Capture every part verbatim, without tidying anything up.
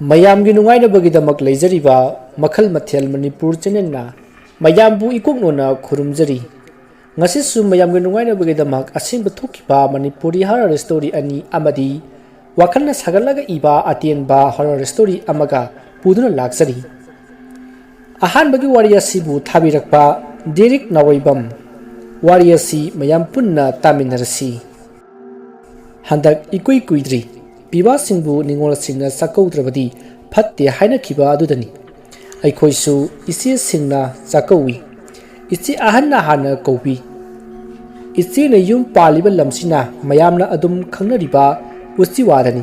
ꯃꯌꯥꯝꯒꯤ ꯅꯨꯡꯉꯥꯏꯅꯕꯒꯤꯗꯃꯛ ꯂꯩꯖꯔꯤꯕ ꯃꯈꯜ ꯃꯊꯦꯜ ꯃꯅꯤꯄꯨꯔ ꯆꯦꯅꯦꯜꯅ ꯃꯌꯥꯝꯕꯨ ꯏꯀꯣꯛꯅꯣꯅ ꯈꯨꯔꯨꯝꯖꯔꯤ꯫ ꯉꯁꯤꯁꯨ ꯃꯌꯥꯝꯒꯤ ꯅꯨꯡꯉꯥꯏꯅꯕꯒꯤꯗꯃꯛ ꯑꯁꯦꯡꯕ ꯊꯣꯛꯈꯤꯕ ꯃꯅꯤꯄꯨꯔꯤ ꯍꯣꯔꯔ ꯁ꯭ꯇꯣꯔꯤ ꯑꯅꯤ ꯑꯃꯗꯤ ꯋꯥꯈꯜꯅ ꯁꯥꯒꯠꯂꯒ ꯏꯕ ꯑꯇꯦꯟꯕ ꯍꯣꯔꯔ ꯁ꯭ꯇꯣꯔꯤ ꯑꯃꯒ ꯄꯨꯗꯨꯅ ꯂꯥꯛꯆꯔꯤ꯫ ꯑꯍꯥꯟꯕꯒꯤ ꯋꯥꯔꯤ ꯑꯁꯤꯕꯨ ꯊꯥꯕꯤꯔꯛꯄ ꯗꯦꯔꯤꯛ ꯅꯥꯋꯩꯕꯝ꯫ ꯋꯥꯔꯤ ꯑꯁꯤ ꯃꯌꯥꯝ ꯄꯨꯟꯅ ꯇꯥꯃꯤꯟꯅꯔꯁꯤ꯫ ꯍꯟꯗꯛ ꯏꯀꯨꯏ ꯀꯨꯏꯗ꯭ꯔꯤ ꯄꯤꯕꯥꯁꯤꯡꯕꯨ ꯅꯤꯉꯣꯜꯁꯤꯡꯅ ꯆꯥꯛꯀꯧꯗ꯭ꯔꯕꯗꯤ ꯐꯠꯇꯦ ꯍꯥꯏꯅꯈꯤꯕ ꯑꯗꯨꯗꯅꯤ꯫ ꯑꯩꯈꯣꯏꯁꯨ ꯏꯆꯦꯁꯤꯡꯅ ꯆꯥꯛꯀꯧꯏ꯫ ꯏꯆꯦ ꯑꯍꯟꯅ ꯍꯥꯟꯅ ꯀꯧꯕꯤ꯫ ꯏꯆꯦꯅ ꯌꯨꯝ ꯄꯥꯜꯂꯤꯕ ꯂꯝꯁꯤꯅ ꯃꯌꯥꯝꯅ ꯑꯗꯨꯝ ꯈꯪꯅꯔꯤꯕ ꯎꯆꯤꯋꯥꯗꯅꯤ꯫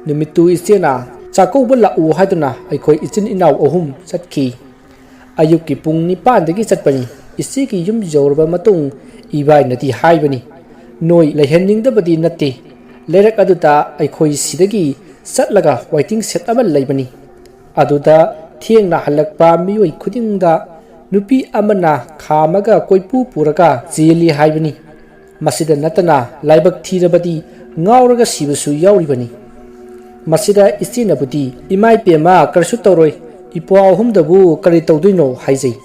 ꯅꯨꯃꯤꯠꯇꯨ ꯏꯆꯦꯅ ꯆꯥꯛꯀꯧꯕ ꯂꯥꯛꯎ ꯍꯥꯏꯗꯨꯅ ꯑꯩꯈꯣꯏ ꯏꯆꯤꯟ ꯏꯅꯥꯎ ꯑꯍꯨꯝ ꯆꯠꯈꯤ꯫ ꯑꯌꯨꯛꯀꯤ ꯄꯨꯡ ꯅꯤꯄꯥꯟꯗꯒꯤ ꯆꯠꯄꯅꯤ꯫ ꯏꯆꯦꯒꯤ ꯌꯨꯝ ꯌꯧꯔꯕ ꯃꯇꯨꯡ ꯏꯕꯥꯏꯅꯗꯤ ꯍꯥꯏꯕꯅꯤ, "ꯅꯣꯏ ꯂꯩꯍꯟꯅꯤꯡꯗꯕꯗꯤ ꯅꯠꯇꯦ꯫ ꯂꯩꯔꯛ ꯑꯗꯨꯗ ꯑꯩꯈꯣꯏ ꯁꯤꯗꯒꯤ ꯆꯠꯂꯒ waiting shed ꯑꯃ ꯂꯩꯕꯅꯤ꯫ ꯑꯗꯨꯗ ꯊꯦꯡꯅ ꯍꯜꯂꯛꯄ ꯃꯤꯑꯣꯏ ꯈꯨꯗꯤꯡꯗ ꯅꯨꯄꯤ ꯑꯃꯅ ꯈꯥꯝꯃꯒ ꯀꯣꯏꯄꯨ ꯄꯨꯔꯒ ꯆꯦꯜꯂꯤ ꯍꯥꯏꯕꯅꯤ꯫ ꯃꯁꯤꯗ ꯅꯠꯇꯅ ꯂꯥꯏꯕꯛ ꯊꯤꯔꯕꯗꯤ ꯉꯥꯎꯔꯒ ꯁꯤꯕꯁꯨ ꯌꯥꯎꯔꯤꯕꯅꯤ꯫" ꯃꯁꯤꯗ ꯏꯆꯦꯅꯕꯨꯗꯤ, "ꯏꯃꯥ ꯏꯄꯦꯝꯃ, ꯀꯔꯤꯁꯨ ꯇꯧꯔꯣꯏ, ꯏꯄ꯭ꯋꯥ ꯑꯍꯨꯝꯗꯕꯨ ꯀꯔꯤ ꯇꯧꯗꯣꯏꯅꯣ?" ꯍꯥꯏꯖꯩ꯫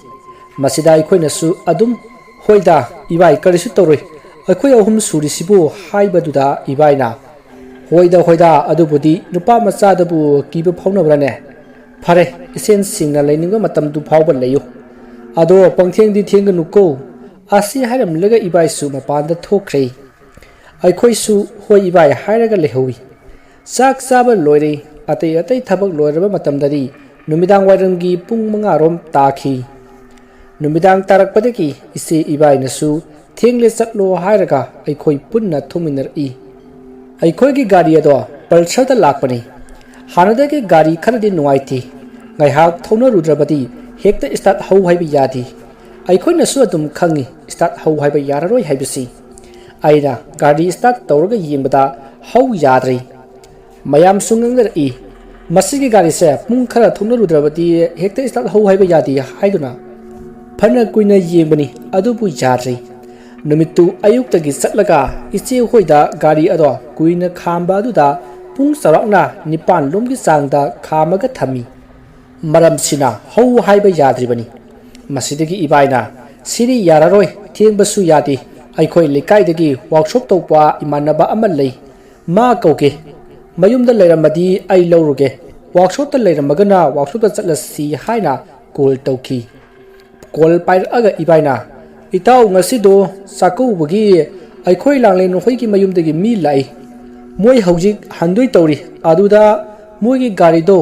ꯃꯁꯤꯗ ꯑꯩꯈꯣꯏꯅꯁꯨ ꯑꯗꯨꯝ, "ꯍꯣꯏꯗ ꯏꯕꯥꯏ, ꯀꯔꯤꯁꯨ ꯇꯧꯔꯣꯏ, ꯑꯩꯈꯣꯏ ꯑꯍꯨꯝ ꯁꯨꯔꯤꯁꯤꯕꯨ" ꯍꯥꯏꯕꯗꯨꯗ ꯏꯕꯥꯏꯅ, "ꯍꯣꯏꯗ, ꯍꯣꯏꯗ, ꯑꯗꯨꯕꯨꯗꯤ ꯅꯨꯄꯥ ꯃꯆꯥꯗꯕꯨ ꯀꯤꯕ ꯐꯥꯎꯅꯕ꯭ꯔꯅꯦ? ꯐꯔꯦ, ꯏꯆꯦꯟꯁꯤꯡꯅ ꯂꯩꯅꯤꯡꯕ ꯃꯇꯝꯗꯨ ꯐꯥꯎꯕ ꯂꯩꯌꯨ꯫ ꯑꯗꯣ ꯄꯪꯊꯦꯡꯗꯤ ꯊꯦꯡꯒꯅꯨꯀꯣ꯫" ꯑꯁꯤ ꯍꯥꯏꯔꯝꯂꯒ ꯏꯕꯥꯏꯁꯨ ꯃꯄꯥꯟꯗ ꯊꯣꯛꯈ꯭ꯔꯦ꯫ ꯑꯩꯈꯣꯏꯁꯨ "ꯍꯣꯏ ꯏꯕꯥꯏ" ꯍꯥꯏꯔꯒ ꯂꯩꯍꯧꯏ꯫ ꯆꯥꯛ ꯆꯥꯕ ꯂꯣꯏꯔꯦ꯫ ꯑꯇꯩ ꯑꯇꯩ ꯊꯕꯛ ꯂꯣꯏꯔꯕ ꯃꯇꯝꯗꯗꯤ ꯅꯨꯃꯤꯗꯥꯡ ꯋꯥꯏꯔꯝꯒꯤ ꯄꯨꯡ ꯃꯉꯥ ꯔꯣꯝ ꯇꯥꯈꯤ꯫ ꯅꯨꯃꯤꯗꯥꯡ ꯇꯥꯔꯛꯄꯗꯒꯤ ꯏꯆꯦ ꯏꯕꯥꯏꯅꯁꯨ "ꯊꯦꯡꯂꯦ, ꯆꯠꯂꯣ" ꯍꯥꯏꯔꯒ ꯑꯩꯈꯣꯏ ꯄꯨꯟꯅ ꯊꯣꯡꯃꯤꯟꯅꯔꯛꯏ꯫ ꯑꯩꯈꯣꯏꯒꯤ ꯒꯥꯔꯤ ꯑꯗꯣ Pulsarꯗ ꯂꯥꯛꯄꯅꯤ꯫ ꯍꯥꯟꯅꯗꯒꯤ ꯒꯥꯔꯤ ꯈꯔꯗꯤ ꯅꯨꯡꯉꯥꯏꯇꯦ꯫ ꯉꯥꯏꯍꯥꯛ ꯊꯧꯅꯔꯨꯗ꯭ꯔꯕꯗꯤ ꯍꯦꯛꯇ start ꯍꯧ ꯍꯥꯏꯕ ꯌꯥꯗꯦ꯫ ꯑꯩꯈꯣꯏꯅꯁꯨ ꯑꯗꯨꯝ ꯈꯪꯉꯤ start ꯍꯧ ꯍꯥꯏꯕ ꯌꯥꯔꯔꯣꯏ ꯍꯥꯏꯕꯁꯤ꯫ ꯑꯩꯅ ꯒꯥꯔꯤ start ꯇꯧꯔꯒ ꯌꯦꯡꯕꯗ ꯍꯧ ꯌꯥꯗ꯭ꯔꯦ꯫ ꯃꯌꯥꯝꯁꯨ ꯉꯥꯡꯅꯔꯛꯏ, "ꯃꯁꯤꯒꯤ ꯒꯥꯔꯤꯁꯦ ꯄꯨꯡ ꯈꯔ ꯊꯧꯅꯔꯨꯗ꯭ꯔꯕꯗꯤ ꯍꯦꯛꯇ start ꯍꯧ ꯍꯥꯏꯕ ꯌꯥꯗꯦ" ꯍꯥꯏꯗꯨꯅ꯫ ꯐꯅ ꯀꯨꯏꯅ ꯌꯦꯡꯕꯅꯤ, ꯑꯗꯨꯕꯨ ꯌꯥꯗ꯭ꯔꯦ꯫ ꯅꯨꯃꯤꯠꯇꯨ ꯑꯌꯨꯛꯇꯒꯤ ꯆꯠꯂꯒ ꯏꯆꯦ ꯍꯣꯏꯗ ꯒꯥꯔꯤ ꯑꯗꯣ ꯀꯨꯏꯅ ꯈꯥꯝꯕ ꯑꯗꯨꯗ ꯄꯨꯡ ꯆꯥꯎꯔꯥꯛꯅ ꯅꯤꯄꯥꯟ ꯂꯣꯝꯒꯤ ꯆꯥꯡꯗ ꯈꯥꯝꯃꯒ ꯊꯝꯃꯤ꯫ ꯃꯔꯝꯁꯤꯅ ꯍꯧ ꯍꯥꯏꯕ ꯌꯥꯗ꯭ꯔꯤꯕꯅꯤ꯫ ꯃꯁꯤꯗꯒꯤ ꯏꯕꯥꯏꯅ, "ꯁꯤꯗꯤ ꯌꯥꯔꯔꯣꯏ, ꯊꯦꯡꯕꯁꯨ ꯌꯥꯗꯦ꯫ ꯑꯩꯈꯣꯏ ꯂꯩꯀꯥꯏꯗꯒꯤ ꯋꯥꯛꯁꯣꯞ ꯇꯧꯕ ꯏꯃꯥꯟꯅꯕ ꯑꯃ ꯂꯩ, ꯃꯥ ꯀꯧꯒꯦ꯫ ꯃꯌꯨꯝꯗ ꯂꯩꯔꯝꯃꯗꯤ ꯑꯩ ꯂꯧꯔꯨꯒꯦ, ꯋꯥꯛꯁꯣꯞꯇ ꯂꯩꯔꯝꯃꯒꯅ ꯋꯥꯛꯁꯣꯞꯇ ꯆꯠꯂꯁꯤ" ꯍꯥꯏꯅ ꯀꯣꯜ ꯇꯧꯈꯤ꯫ ꯀꯣꯜ ꯄꯥꯏꯔꯛꯑꯒ ꯏꯕꯥꯏꯅ, "ꯏꯇꯥꯎ, ꯉꯁꯤꯗꯣ ꯆꯥꯛꯀꯧꯕꯒꯤ ꯑꯩꯈꯣꯏ ꯂꯥꯡꯂꯦꯟ ꯍꯣꯏꯒꯤ ꯃꯌꯨꯝꯗꯒꯤ ꯃꯤ ꯂꯥꯛꯏ꯫ ꯃꯣꯏ ꯍꯧꯖꯤꯛ ꯍꯟꯗꯣꯏ ꯇꯧꯔꯤ꯫ ꯑꯗꯨꯗ ꯃꯣꯏꯒꯤ ꯒꯥꯔꯤꯗꯣ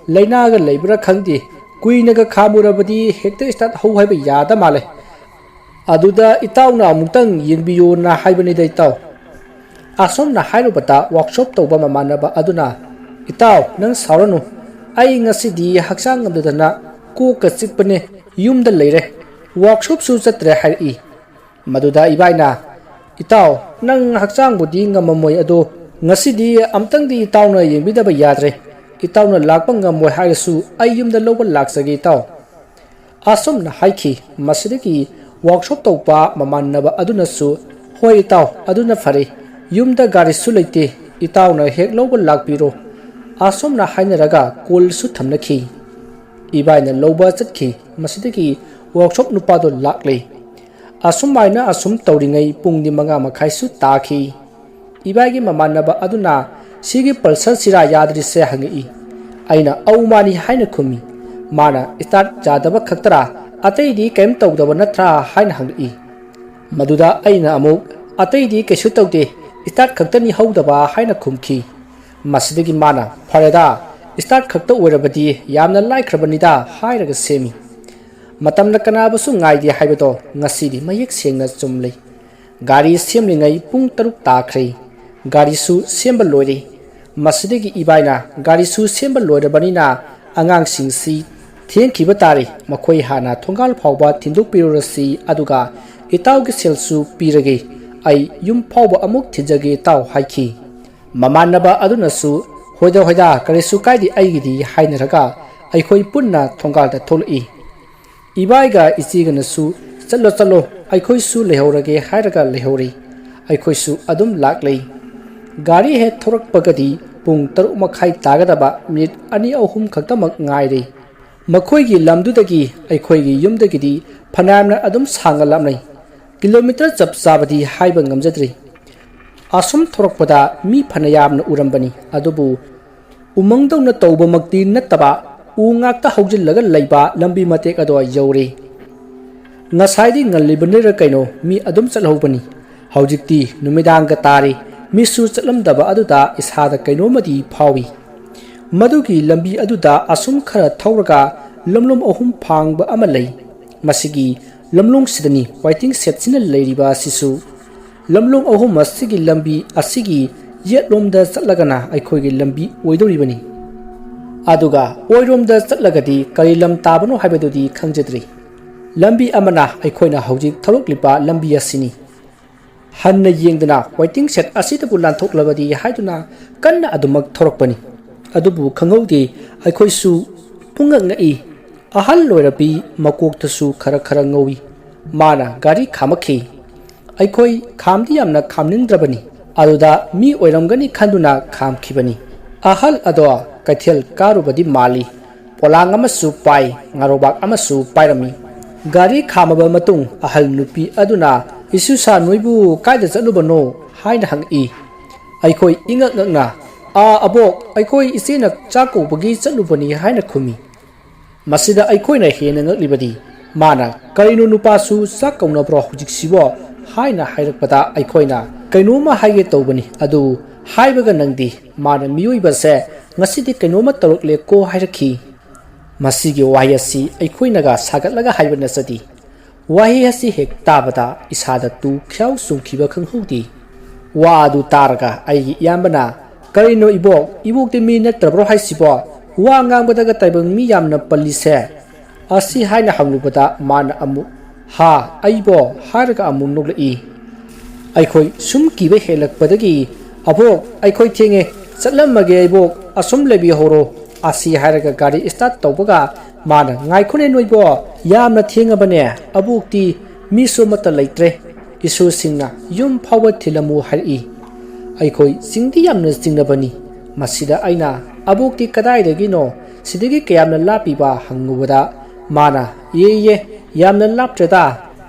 ꯂꯥꯏꯅꯥꯒ ꯂꯩꯕ꯭ꯔꯥ ꯈꯪꯗꯦ, ꯀꯨꯏꯅꯒ ꯈꯥꯝꯃꯨꯔꯕꯗꯤ ꯍꯦꯛꯇ ꯏꯁꯇꯥꯔꯠ ꯍꯧ ꯍꯥꯏꯕ ꯌꯥꯗ ꯃꯥꯜꯂꯦ꯫ ꯑꯗꯨꯗ ꯏꯇꯥꯎꯅ ꯑꯃꯨꯛꯇꯪ ꯌꯦꯡꯕꯤꯌꯣꯅ ꯍꯥꯏꯕꯅꯤꯗ ꯏꯇꯥꯎ"꯫ ꯑꯁꯨꯝꯅ ꯍꯥꯏꯔꯨꯕꯗ ꯋꯥꯛꯁꯣꯞ ꯇꯧꯕ ꯃꯃꯥꯟꯅꯕ ꯑꯗꯨꯅ, "ꯏꯇꯥꯎ, ꯅꯪ ꯁꯥꯎꯔꯅꯨ꯫ ꯑꯩ ꯉꯁꯤꯗꯤ ꯍꯛꯆꯥꯡ ꯉꯝꯗꯗꯅ ꯀꯣꯛꯀ ꯆꯤꯛꯄꯅꯦ, ꯌꯨꯝꯗ ꯂꯩꯔꯦ, ꯋꯥꯛꯁꯣꯞꯁꯨ ꯆꯠꯇ꯭ꯔꯦ" ꯍꯥꯏꯔꯛꯏ꯫ ꯃꯗꯨꯗ ꯏꯕꯥꯏꯅ, "ꯏꯇꯥꯎ, ꯅꯪ ꯍꯛꯆꯥꯡꯕꯨꯗꯤ ꯉꯝꯃꯝꯃꯣꯏ, ꯑꯗꯣ ꯉꯁꯤꯗꯤ ꯑꯝꯇꯪꯗꯤ ꯏꯇꯥꯎꯅ ꯌꯦꯡꯕꯤꯗꯕ ꯌꯥꯗ꯭ꯔꯦ꯫ ꯏꯇꯥꯎꯅ ꯂꯥꯛꯄ ꯉꯝꯃꯣꯏ ꯍꯥꯏꯔꯁꯨ ꯑꯩ ꯌꯨꯝꯗ ꯂꯧꯕ ꯂꯥꯛꯆꯒꯦ ꯏꯇꯥꯎ"꯫ ꯑꯁꯨꯝꯅ ꯍꯥꯏꯈꯤ꯫ ꯃꯁꯤꯗꯒꯤ ꯋꯥꯛꯁꯣꯞ ꯇꯧꯕ ꯃꯃꯥꯟꯅꯕ ꯑꯗꯨꯅꯁꯨ, "ꯍꯣꯏ ꯏꯇꯥꯎ, ꯑꯗꯨꯅ ꯐꯔꯦ, ꯌꯨꯝꯗ ꯒꯥꯔꯤꯁꯨ ꯂꯩꯇꯦ, ꯏꯇꯥꯎꯅ ꯍꯦꯛ ꯂꯧꯕ ꯂꯥꯛꯄꯤꯔꯣ"꯫ ꯑꯁꯨꯝꯅ ꯍꯥꯏꯅꯔꯒ ꯀꯣꯜꯁꯨ ꯊꯝꯅꯈꯤ꯫ ꯏꯕꯥꯏꯅ ꯂꯧꯕ ꯆꯠꯈꯤ꯫ ꯃꯁꯤꯗꯒꯤ ꯋꯥꯛꯁꯣꯞ ꯅꯨꯄꯥꯗꯣ ꯂꯥꯛꯂꯦ꯫ ꯑꯁꯨꯃꯥꯏꯅ ꯑꯁꯨꯝ ꯇꯧꯔꯤꯉꯩ ꯄꯨꯡꯗꯤ ꯃꯉꯥ ꯃꯈꯥꯏꯁꯨ ꯇꯥꯈꯤ꯫ ꯏꯕꯥꯏꯒꯤ ꯃꯃꯥꯟꯅꯕ ꯑꯗꯨꯅ, "ꯁꯤꯒꯤ ꯄꯜꯁꯔꯁꯤꯔꯥ ꯌꯥꯗ꯭ꯔꯤꯁꯦ?" ꯍꯪꯉꯛꯏ꯫ ꯑꯩꯅ, "ꯑꯧ, ꯃꯥꯅꯤ" ꯍꯥꯏꯅ ꯈꯨꯝꯃꯤ꯫ ꯃꯥꯅ, "ꯏꯁꯇꯥꯔꯠ ꯌꯥꯗꯕ ꯈꯛꯇꯔꯥ? ꯑꯇꯩꯗꯤ ꯀꯔꯤꯝ ꯇꯧꯗꯕ ꯅꯠꯇ꯭ꯔꯥ?" ꯍꯥꯏꯅ ꯍꯪꯂꯛꯏ꯫ ꯃꯗꯨꯗ ꯑꯩꯅ ꯑꯃꯨꯛ, "ꯑꯇꯩꯗꯤ ꯀꯩꯁꯨ ꯇꯧꯗꯦ, ꯏꯁꯇꯥꯔꯠ ꯈꯛꯇꯅꯤ ꯍꯧꯗꯕ" ꯍꯥꯏꯅ ꯈꯨꯝꯈꯤ꯫ ꯃꯁꯤꯗꯒꯤ ꯃꯥꯅ, "ꯐꯔꯦꯗ, ꯏꯁꯇꯥꯔꯠ ꯈꯛꯇ ꯑꯣꯏꯔꯕꯗꯤ ꯌꯥꯝꯅ ꯂꯥꯏꯈ꯭ꯔꯕꯅꯤꯗ" ꯍꯥꯏꯔꯒ ꯁꯦꯝꯃꯤ꯫ ꯃꯇꯝꯅ ꯀꯅꯥꯕꯨꯁꯨ ꯉꯥꯏꯗꯦ ꯍꯥꯏꯕꯗꯣ ꯉꯁꯤꯗꯤ ꯃꯌꯦꯛ ꯁꯦꯡꯅ ꯆꯨꯝꯂꯦ꯫ ꯒꯥꯔꯤ ꯁꯦꯝꯂꯤꯉꯩ ꯄꯨꯡ ꯇꯔꯨꯛ ꯇꯥꯈ꯭ꯔꯦ꯫ ꯒꯥꯔꯤꯁꯨ ꯁꯦꯝꯕ ꯂꯣꯏꯔꯦ꯫ ꯃꯁꯤꯗꯒꯤ ꯏꯕꯥꯏꯅ, "ꯒꯥꯔꯤꯁꯨ ꯁꯦꯝꯕ ꯂꯣꯏꯔꯕꯅꯤꯅ ꯑꯉꯥꯡꯁꯤꯡꯁꯤ ꯊꯦꯡꯈꯤꯕ ꯇꯥꯔꯦ, ꯃꯈꯣꯏ ꯍꯥꯟꯅ ꯊꯣꯡꯒꯥꯜ ꯐꯥꯎꯕ ꯊꯤꯟꯗꯣꯛꯄꯤꯔꯨꯔꯁꯤ, ꯑꯗꯨꯒ ꯏꯇꯥꯎꯒꯤ ꯁꯦꯜꯁꯨ ꯄꯤꯔꯒꯦ, ꯑꯩ ꯌꯨꯝ ꯐꯥꯎꯕ ꯑꯃꯨꯛ ꯊꯤꯟꯖꯒꯦ ꯏꯇꯥꯎ" ꯍꯥꯏꯈꯤ꯫ ꯃꯃꯥꯟꯅꯕ ꯑꯗꯨꯅꯁꯨ, "ꯍꯣꯏꯗ, ꯍꯣꯏꯗ, ꯀꯔꯤꯁꯨ ꯀꯥꯏꯗꯦ ꯑꯩꯒꯤꯗꯤ" ꯍꯥꯏꯅꯔꯒ ꯑꯩꯈꯣꯏ ꯄꯨꯟꯅ ꯊꯣꯡꯒꯥꯜꯗ ꯊꯣꯛꯂꯛꯏ꯫ ꯏꯕꯥꯏꯒ ꯏꯆꯦꯒꯅꯁꯨ, "ꯆꯠꯂꯣ, ꯆꯠꯂꯣ, ꯑꯩꯈꯣꯏꯁꯨ ꯂꯩꯍꯧꯔꯒꯦ" ꯍꯥꯏꯔꯒ ꯂꯩꯍꯧꯔꯤ꯫ ꯑꯩꯈꯣꯏꯁꯨ ꯑꯗꯨꯝ ꯂꯥꯛꯂꯤ꯫ ꯒꯥꯔꯤ ꯍꯦꯛ ꯊꯧꯔꯛꯄꯒꯗꯤ ꯄꯨꯡ ꯇꯔꯨꯛ ꯃꯈꯥꯏ ꯇꯥꯒꯗꯕ ꯃꯤꯅꯤꯠ ꯑꯅꯤ ꯑꯍꯨꯝ ꯈꯛꯇꯃꯛ ꯉꯥꯏꯔꯦ꯫ ꯃꯈꯣꯏꯒꯤ ꯂꯝꯗꯨꯗꯒꯤ ꯑꯩꯈꯣꯏꯒꯤ ꯌꯨꯝꯗꯒꯤꯗꯤ ꯐꯅꯌꯥꯝꯅ ꯑꯗꯨꯝ ꯁꯥꯡꯅ ꯂꯥꯞꯅꯩ꯫ ꯀꯤꯂꯣꯃꯤꯇꯔ ꯆꯞ ꯆꯥꯕꯗꯤ ꯍꯥꯏꯕ ꯉꯝꯖꯗ꯭ꯔꯤ꯫ ꯑꯁꯨꯝ ꯊꯣꯔꯛꯄꯗ ꯃꯤ ꯐꯅꯌꯥꯝꯅ ꯎꯔꯝꯕꯅꯤ, ꯑꯗꯨꯕꯨ ꯎꯃꯪꯗꯧꯅ ꯇꯧꯕꯃꯛꯇꯤ ꯅꯠꯇꯕ, ꯎ ꯉꯥꯛꯇ ꯍꯧꯖꯤꯜꯂꯒ ꯂꯩꯕ ꯂꯝꯕꯤ ꯃꯇꯦꯛ ꯑꯗꯣ ꯌꯧꯔꯦ꯫ ꯉꯁꯥꯏꯗꯤ ꯉꯜꯂꯤꯕꯅꯤꯔ ꯀꯩꯅꯣ ꯃꯤ ꯑꯗꯨꯝ ꯆꯠꯍꯧꯕꯅꯤ꯫ ꯍꯧꯖꯤꯛꯇꯤ ꯅꯨꯃꯤꯗꯥꯡꯒ ꯇꯥꯔꯤ꯫ ꯃꯤꯁꯨ ꯆꯠꯂꯝꯗꯕ ꯑꯗꯨꯗ ꯏꯁꯥꯗ ꯀꯩꯅꯣꯝꯃꯗꯤ ꯐꯥꯎꯏ꯫ ꯃꯗꯨꯒꯤ ꯂꯝꯕꯤ ꯑꯗꯨꯗ ꯑꯁꯨꯝ ꯈꯔ ꯊꯧꯔꯒ ꯂꯝꯂꯣꯡ ꯑꯍꯨꯝ ꯐꯥꯡꯕ ꯑꯃ ꯂꯩ꯫ ꯃꯁꯤꯒꯤ ꯂꯝꯂꯣꯡꯁꯤꯗꯅꯤ ꯋꯦꯇꯤꯡ ꯁꯦꯠꯁꯤꯅ ꯂꯩꯔꯤꯕ ꯑꯁꯤꯁꯨ꯫ ꯂꯝꯂꯣꯡ ꯑꯍꯨꯝ ꯑꯁꯤꯒꯤ ꯂꯝꯕꯤ ꯑꯁꯤꯒꯤ ꯌꯦꯠꯂꯣꯝꯗ ꯆꯠꯂꯒꯅ ꯑꯩꯈꯣꯏꯒꯤ ꯂꯝꯕꯤ ꯑꯣꯏꯗꯧꯔꯤꯕꯅꯤ꯫ ꯑꯗꯨꯒ ꯑꯣꯏꯔꯣꯝꯗ ꯆꯠꯂꯒꯗꯤ ꯀꯔꯤ ꯂꯝ ꯇꯥꯕꯅꯣ ꯍꯥꯏꯕꯗꯨꯗꯤ ꯈꯪꯖꯗ꯭ꯔꯤ꯫ ꯂꯝꯕꯤ ꯑꯃꯅ ꯑꯩꯈꯣꯏꯅ ꯍꯧꯖꯤꯛ ꯊꯧꯔꯛꯂꯤꯕ ꯂꯝꯕꯤ ꯑꯁꯤꯅꯤ꯫ ꯍꯟꯅ ꯌꯦꯡꯗꯨꯅ ꯋꯦꯇꯤꯡ ꯁꯦꯠ ꯑꯁꯤꯗꯕꯨ ꯂꯥꯟꯊꯣꯛꯂꯕꯗꯤ ꯍꯥꯏꯗꯨꯅ ꯀꯟꯅ ꯑꯗꯨꯃꯛ ꯊꯧꯔꯛꯄꯅꯤ꯫ ꯑꯗꯨꯕꯨ ꯈꯪꯍꯧꯗꯦ, ꯑꯩꯈꯣꯏꯁꯨ ꯄꯨꯡꯉꯛ ꯉꯛꯏ꯫ ꯑꯍꯜ ꯑꯣꯏꯔꯕꯤ ꯃꯀꯣꯛꯇꯁꯨ ꯈꯔ ꯈꯔ ꯉꯧꯏ꯫ ꯃꯥꯅ ꯒꯥꯔꯤ ꯈꯥꯝꯃꯛꯈꯤ꯫ ꯑꯩꯈꯣꯏ ꯈꯥꯝꯗꯤ ꯌꯥꯝꯅ ꯈꯥꯝꯅꯤꯡꯗ꯭ꯔꯕꯅꯤ꯫ ꯑꯗꯨꯗ ꯃꯤ ꯑꯣꯏꯔꯝꯒꯅꯤ ꯈꯟꯗꯨꯅ ꯈꯥꯝꯈꯤꯕꯅꯤ꯫ ꯑꯍꯜ ꯑꯗꯣ ꯀꯩꯊꯦꯜ ꯀꯥꯔꯨꯕꯗꯤ ꯃꯥꯜꯂꯤ꯫ ꯄꯣꯂꯥꯡ ꯑꯃꯁꯨ ꯄꯥꯏ, ꯉꯥꯔꯣꯕꯥꯛ ꯑꯃꯁꯨ ꯄꯥꯏꯔꯝꯃꯤ꯫ ꯒꯥꯔꯤ ꯈꯥꯝꯃꯕ ꯃꯇꯨꯡ ꯑꯍꯜ ꯅꯨꯄꯤ ꯑꯗꯨꯅ, "ꯏꯁꯨꯁꯥ, ꯅꯣꯏꯕꯨ ꯀꯥꯏꯗ ꯆꯠꯂꯨꯕꯅꯣ?" ꯍꯥꯏꯅ ꯍꯪꯉꯛꯏ꯫ ꯑꯩꯈꯣꯏ ꯏꯉꯛ ꯉꯛꯅ, "ꯑꯥ, ꯑꯕꯣꯛ, ꯑꯩꯈꯣꯏ ꯏꯆꯦꯅ ꯆꯥꯛ ꯀꯧꯕꯒꯤ ꯆꯠꯂꯨꯕꯅꯤ" ꯍꯥꯏꯅ ꯈꯨꯝꯃꯤ꯫ ꯃꯁꯤꯗ ꯑꯩꯈꯣꯏꯅ ꯍꯦꯟꯅ ꯉꯛꯂꯤꯕꯗꯤ, ꯃꯥꯅ, "ꯀꯔꯤꯅꯣ, ꯅꯨꯄꯥꯁꯨ ꯆꯥꯛ ꯀꯧꯅꯕ꯭ꯔꯣ ꯍꯧꯖꯤꯛꯁꯤꯕꯣ?" ꯍꯥꯏꯅ ꯍꯥꯏꯔꯛꯄꯗ ꯑꯩꯈꯣꯏꯅ, "ꯀꯩꯅꯣꯝꯃ ꯍꯥꯏꯒꯦ ꯇꯧꯕꯅꯤ, ꯑꯗꯨ ꯍꯥꯏꯕꯒ ꯅꯪꯗꯤ, ꯃꯥꯅ ꯃꯤꯑꯣꯏꯕꯁꯦ ꯉꯁꯤꯗꯤ ꯀꯩꯅꯣꯝꯃ ꯇꯧꯔꯛꯂꯦꯀꯣ" ꯍꯥꯏꯔꯛꯈꯤ꯫ ꯃꯁꯤꯒꯤ ꯋꯥꯍꯩ ꯑꯁꯤ ꯑꯩꯈꯣꯏꯅꯒ ꯁꯥꯒꯠꯂꯒ ꯍꯥꯏꯕ ꯅꯠꯆꯗꯦ꯫ ꯋꯥꯍꯩ ꯑꯁꯤ ꯍꯦꯛ ꯇꯥꯕꯗ ꯏꯁꯥꯗ ꯇꯨ ꯈ꯭ꯌꯥꯎ ꯆꯣꯡꯈꯤꯕ ꯈꯪꯍꯧꯗꯦ꯫ ꯋꯥ ꯑꯗꯨ ꯇꯥꯔꯒ ꯑꯩꯒꯤ ꯏꯌꯥꯝꯕꯅ, "ꯀꯔꯤꯅꯣ ꯏꯕꯣꯛ, ꯏꯕꯣꯛꯇꯤ ꯃꯤ ꯅꯠꯇ꯭ꯔꯕ꯭ꯔꯣ ꯍꯥꯏꯁꯤꯕꯣ? ꯋꯥ ꯉꯥꯡꯕꯗꯒ ꯇꯥꯏꯕꯪ ꯃꯤ ꯌꯥꯝꯅ ꯄꯜꯂꯤꯁꯦ?" ꯑꯁꯤ ꯍꯥꯏꯅ ꯍꯪꯂꯨꯕꯗ ꯃꯥꯅ ꯑꯃꯨꯛ, "ꯍꯥ, ꯑꯩꯕꯣ?" ꯍꯥꯏꯔꯒ ꯑꯃꯨꯛ ꯅꯣꯛꯂꯛꯏ꯫ ꯑꯩꯈꯣꯏ ꯁꯨꯝ ꯀꯤꯕ ꯍꯦꯜꯂꯛꯄꯗꯒꯤ, "ꯑꯕꯣꯛ, ꯑꯩꯈꯣꯏ ꯊꯦꯡꯉꯦ, ꯆꯠꯂꯝꯃꯒꯦ ꯏꯕꯣꯛ, ꯑꯁꯨꯝ ꯂꯩꯕꯤꯍꯧꯔꯣ" ꯑꯁꯤ ꯍꯥꯏꯔꯒ ꯒꯥꯔꯤ start ꯇꯧꯕꯒ ꯃꯥꯅ, "ꯉꯥꯏꯈꯣꯅꯦ ꯅꯣꯏꯕꯣ, ꯌꯥꯝꯅ ꯊꯦꯡꯉꯕꯅꯦ, ꯑꯕꯣꯛꯇꯤ ꯃꯤꯁꯨ ꯑꯃꯠꯇ ꯂꯩꯇ꯭ꯔꯦ, ꯏꯁꯨꯁꯤꯡꯅ ꯌꯨꯝ ꯐꯥꯎꯕ ꯊꯤꯜꯂꯝꯃꯨ" ꯍꯥꯏꯔꯛꯏ꯫ ꯑꯩꯈꯣꯏ ꯆꯤꯡꯗꯤ ꯌꯥꯝꯅ ꯆꯤꯡꯅꯕꯅꯤ꯫ ꯃꯁꯤꯗ ꯑꯩꯅ, "ꯑꯕꯣꯛꯇꯤ ꯀꯗꯥꯏꯗꯒꯤꯅꯣ? ꯁꯤꯗꯒꯤ ꯀꯌꯥꯝꯅ ꯂꯥꯞꯄꯤꯕ?" ꯍꯪꯉꯨꯕꯗ, ꯃꯥꯅ, "ꯏꯌꯦ, ꯏꯌꯦ, ꯌꯥꯝꯅ ꯂꯥꯞꯇ꯭ꯔꯦꯗ꯫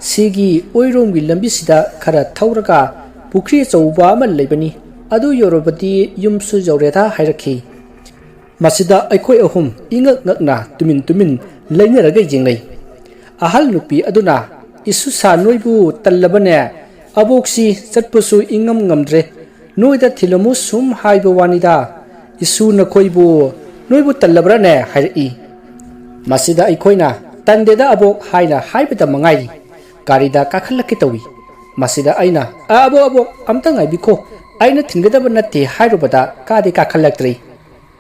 ꯁꯤꯒꯤ ꯑꯣꯏꯔꯣꯝꯒꯤ ꯂꯝꯕꯤꯁꯤꯗ ꯈꯔ ꯊꯧꯔꯒ ꯄꯨꯈ꯭ꯔꯤ ꯑꯆꯧꯕ ꯑꯃ ꯂꯩꯕꯅꯤ꯫ ꯑꯗꯨ ꯌꯧꯔꯕꯗꯤ ꯌꯨꯝꯁꯨ ꯌꯧꯔꯦꯗ" ꯍꯥꯏꯔꯛꯈꯤ꯫ ꯃꯁꯤꯗ ꯑꯩꯈꯣꯏ ꯑꯍꯨꯝ ꯏꯉꯛ ꯉꯛꯅ ꯇꯨꯃꯤꯟ ꯇꯨꯃꯤꯟ ꯂꯩꯅꯔꯒ ꯌꯦꯡꯅꯩ꯫ ꯑꯍꯜ ꯅꯨꯄꯤ ꯑꯗꯨꯅ, "ꯏꯁꯨꯁꯥ, ꯅꯣꯏꯕꯨ ꯇꯜꯂꯕꯅꯦ? ꯑꯕꯣꯛꯁꯤ ꯆꯠꯄꯁꯨ ꯏꯉꯝ ꯉꯝꯗ꯭ꯔꯦ꯫ ꯅꯣꯏꯗ ꯊꯤꯜꯂꯝꯃꯨ ꯁꯨꯝ ꯍꯥꯏꯕ ꯋꯥꯅꯤꯗ꯫ ꯏꯁꯨ, ꯅꯈꯣꯏꯕꯨ, ꯅꯣꯏꯕꯨ ꯇꯜꯂꯕ꯭ꯔꯥꯅꯦ?" ꯍꯥꯏꯔꯛꯏ꯫ ꯃꯁꯤꯗ ꯑꯩꯈꯣꯏꯅ, "ꯇꯟꯗꯦꯗ ꯑꯕꯣꯛ" ꯍꯥꯏꯅ ꯍꯥꯏꯕꯗ ꯃꯉꯥꯏꯔꯤ, ꯒꯥꯔꯤꯗ ꯀꯥꯈꯠꯂꯛꯀꯦ ꯇꯧꯏ꯫ ꯃꯁꯤꯗ ꯑꯩꯅ, "ꯑ, ꯑꯕꯣꯛ, ꯑꯕꯣꯛ, ꯑꯝꯇ ꯉꯥꯏꯕꯤꯈꯣ, ꯑꯩꯅ ꯊꯤꯟꯒꯗꯕ ꯅꯠꯇꯦ" ꯍꯥꯏꯔꯨꯕꯗ ꯀꯥꯗꯤ ꯀꯥꯈꯠꯂꯛꯇ꯭ꯔꯦ꯫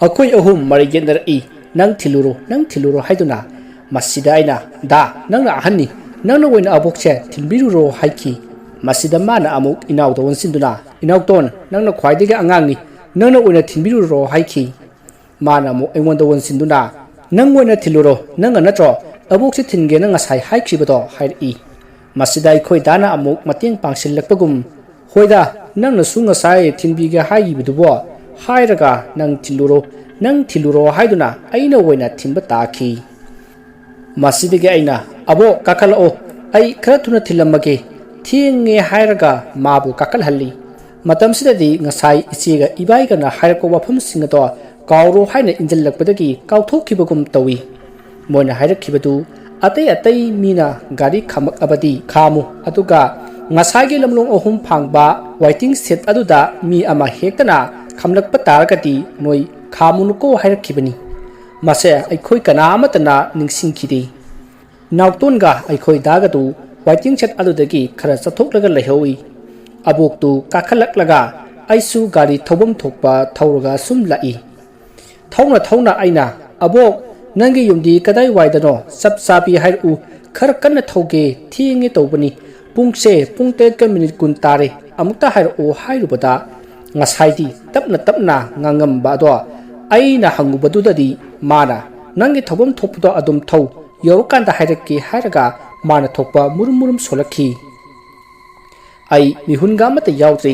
ꯑꯩꯈꯣꯏ ꯑꯍꯨꯝ ꯃꯔꯩ ꯌꯦꯠꯅꯔꯛꯏ, "ꯅꯪ ꯊꯤꯜꯂꯨꯔꯣ, ꯅꯪ ꯊꯤꯜꯂꯨꯔꯣ" ꯍꯥꯏꯗꯨꯅ꯫ ꯃꯁꯤꯗ ꯑꯩꯅ, "ꯗꯥ, ꯅꯪꯅ ꯑꯍꯟꯅꯤ, ꯅꯪꯅ ꯑꯣꯏꯅ ꯑꯕꯣꯛꯁꯦ ꯊꯤꯟꯕꯤꯔꯨꯔꯣ" ꯍꯥꯏꯈꯤ꯫ ꯃꯁꯤꯗ ꯃꯥꯅ ꯑꯃꯨꯛ ꯏꯅꯥꯎꯗ ꯑꯣꯟꯁꯤꯟꯗꯨꯅ, "ꯏꯅꯥꯎꯇꯣꯟ, ꯅꯪꯅ ꯈ꯭ꯋꯥꯏꯗꯒꯤ ꯑꯉꯥꯡꯅꯤ, ꯅꯪꯅ ꯑꯣꯏꯅ ꯊꯤꯟꯕꯤꯔꯨꯔꯣ" ꯍꯥꯏꯈꯤ꯫ ꯃꯥꯅ ꯑꯃꯨꯛ ꯑꯩꯉꯣꯟꯗ ꯑꯣꯟꯁꯤꯟꯗꯨꯅ, "ꯅꯪ ꯑꯣꯏꯅ ꯊꯤꯜꯂꯨꯔꯣ, ꯅꯪꯅ ꯅꯠꯇ꯭ꯔꯣ ꯑꯕꯣꯛꯁꯦ ꯊꯤꯟꯒꯦꯅ ꯉꯁꯥꯏ ꯍꯥꯏꯈꯤꯕꯗꯣ?" ꯍꯥꯏꯔꯛꯏ꯫ ꯃꯁꯤꯗ ꯑꯩꯈꯣꯏ ꯗꯥꯅ ꯑꯃꯨꯛ ꯃꯇꯦꯡ ꯄꯥꯡꯁꯤꯜꯂꯛꯄꯒꯨꯝ, "ꯍꯣꯏꯗ, ꯅꯪꯅꯁꯨ ꯉꯁꯥꯏ ꯊꯤꯟꯕꯤꯒꯦ ꯍꯥꯏꯈꯤꯕꯗꯨꯕꯣ?" ꯍꯥꯏꯔꯒ, "ꯅꯪ ꯊꯤꯜꯂꯨꯔꯣ, ꯅꯪ ꯊꯤꯜꯂꯨꯔꯣ" ꯍꯥꯏꯗꯨꯅ ꯑꯩꯅ ꯑꯣꯏꯅ ꯊꯤꯟꯕ ꯇꯥꯈꯤ꯫ ꯃꯁꯤꯗꯒꯤ ꯑꯩꯅ, "ꯑꯕꯣꯛ, ꯀꯥꯈꯠꯂꯛꯑꯣ, ꯑꯩ ꯈꯔ ꯊꯨꯅ ꯊꯤꯜꯂꯝꯃꯒꯦ, ꯊꯦꯡꯉꯦ" ꯍꯥꯏꯔꯒ ꯃꯥꯕꯨ ꯀꯥꯈꯠꯍꯜꯂꯤ꯫ ꯃꯇꯝꯁꯤꯗꯗꯤ ꯉꯁꯥꯏ ꯏꯆꯦꯒ ꯏꯕꯥꯏꯒꯅ ꯍꯥꯏꯔꯛꯄ ꯋꯥꯐꯝꯁꯤꯡ ꯑꯗꯣ ꯀꯥꯎꯔꯣ ꯍꯥꯏꯅ ꯏꯟꯖꯜꯂꯛꯄꯗꯒꯤ ꯀꯥꯎꯊꯣꯛꯈꯤꯕꯒꯨꯝ ꯇꯧꯏ꯫ ꯃꯣꯏꯅ ꯍꯥꯏꯔꯛꯈꯤꯕꯗꯨ, "ꯑꯇꯩ ꯑꯇꯩ ꯃꯤꯅ ꯒꯥꯔꯤ ꯈꯥꯝꯃꯛꯑꯕꯗꯤ ꯈꯥꯝꯃꯨ, ꯑꯗꯨꯒ ꯉꯁꯥꯏꯒꯤ ꯂꯝꯂꯣꯡ ꯑꯍꯨꯝ ꯐꯥꯡꯕ waiting shed ꯑꯗꯨꯗ ꯃꯤ ꯑꯃ ꯍꯦꯛꯇꯅ ꯈꯥꯝꯂꯛꯄ ꯇꯥꯔꯒꯗꯤ ꯅꯣꯏ ꯈꯥꯝꯃꯨꯅꯨꯀꯣ" ꯍꯥꯏꯔꯛꯈꯤꯕꯅꯤ꯫ ꯃꯁꯦ ꯑꯩꯈꯣꯏ ꯀꯅꯥ ꯑꯃꯠꯇꯅ ꯅꯤꯡꯁꯤꯡꯈꯤꯗꯦ꯫ ꯅꯥꯎꯇꯣꯟꯒ ꯑꯩꯈꯣꯏ ꯗꯥꯒꯗꯨ waiting shed ꯑꯗꯨꯗꯒꯤ ꯈꯔ ꯆꯠꯊꯣꯛꯂꯒ ꯂꯩꯍꯧꯏ꯫ ꯑꯕꯣꯛꯇꯨ ꯀꯥꯈꯠꯂꯛꯂꯒ ꯑꯩꯁꯨ ꯒꯥꯔꯤ ꯊꯧꯐꯝ ꯊꯣꯛꯄ ꯊꯧꯔꯒ ꯁꯨꯝ ꯂꯥꯛꯏ꯫ ꯊꯧꯅ ꯊꯧꯅ ꯑꯩꯅ, "ꯑꯕꯣꯛ, ꯅꯪꯒꯤ ꯌꯨꯝꯗꯤ ꯀꯗꯥꯏ ꯋꯥꯏꯗꯅꯣ? ꯆꯞ ꯆꯥꯕꯤ ꯍꯥꯏꯔꯛꯎ, ꯈꯔ ꯀꯟꯅ ꯊꯧꯒꯦ, ꯊꯦꯡꯉꯦ ꯇꯧꯕꯅꯤ꯫ ꯄꯨꯡꯁꯦ ꯄꯨꯡ ꯇꯔꯦꯠꯀ ꯃꯤꯅꯤꯠ ꯀꯨꯟ ꯇꯥꯔꯦ, ꯑꯃꯨꯛꯇ ꯍꯥꯏꯔꯛꯑꯣ" ꯍꯥꯏꯔꯨꯕꯗ, ꯉꯁꯥꯏꯗꯤ ꯇꯞꯅ ꯇꯞꯅ ꯉꯥꯡꯉꯝꯕ ꯑꯗꯣ ꯑꯩꯅ ꯍꯪꯉꯨꯕꯗꯨꯗꯗꯤ ꯃꯥꯅ, "ꯅꯪꯒꯤ ꯊꯧꯐꯝ ꯊꯣꯛꯄꯗꯣ ꯑꯗꯨꯝ ꯊꯧ, ꯌꯧꯔꯀꯥꯟꯗ ꯍꯥꯏꯔꯛꯀꯦ" ꯍꯥꯏꯔꯒ ꯃꯥꯅ ꯊꯣꯛꯄ ꯃꯨꯔꯨꯝ ꯃꯨꯔꯨꯝ ꯁꯣꯜꯂꯛꯈꯤ꯫ ꯑꯩ ꯃꯤꯍꯨꯟꯒ ꯑꯃꯠꯇ ꯌꯥꯎꯗ꯭ꯔꯤ꯫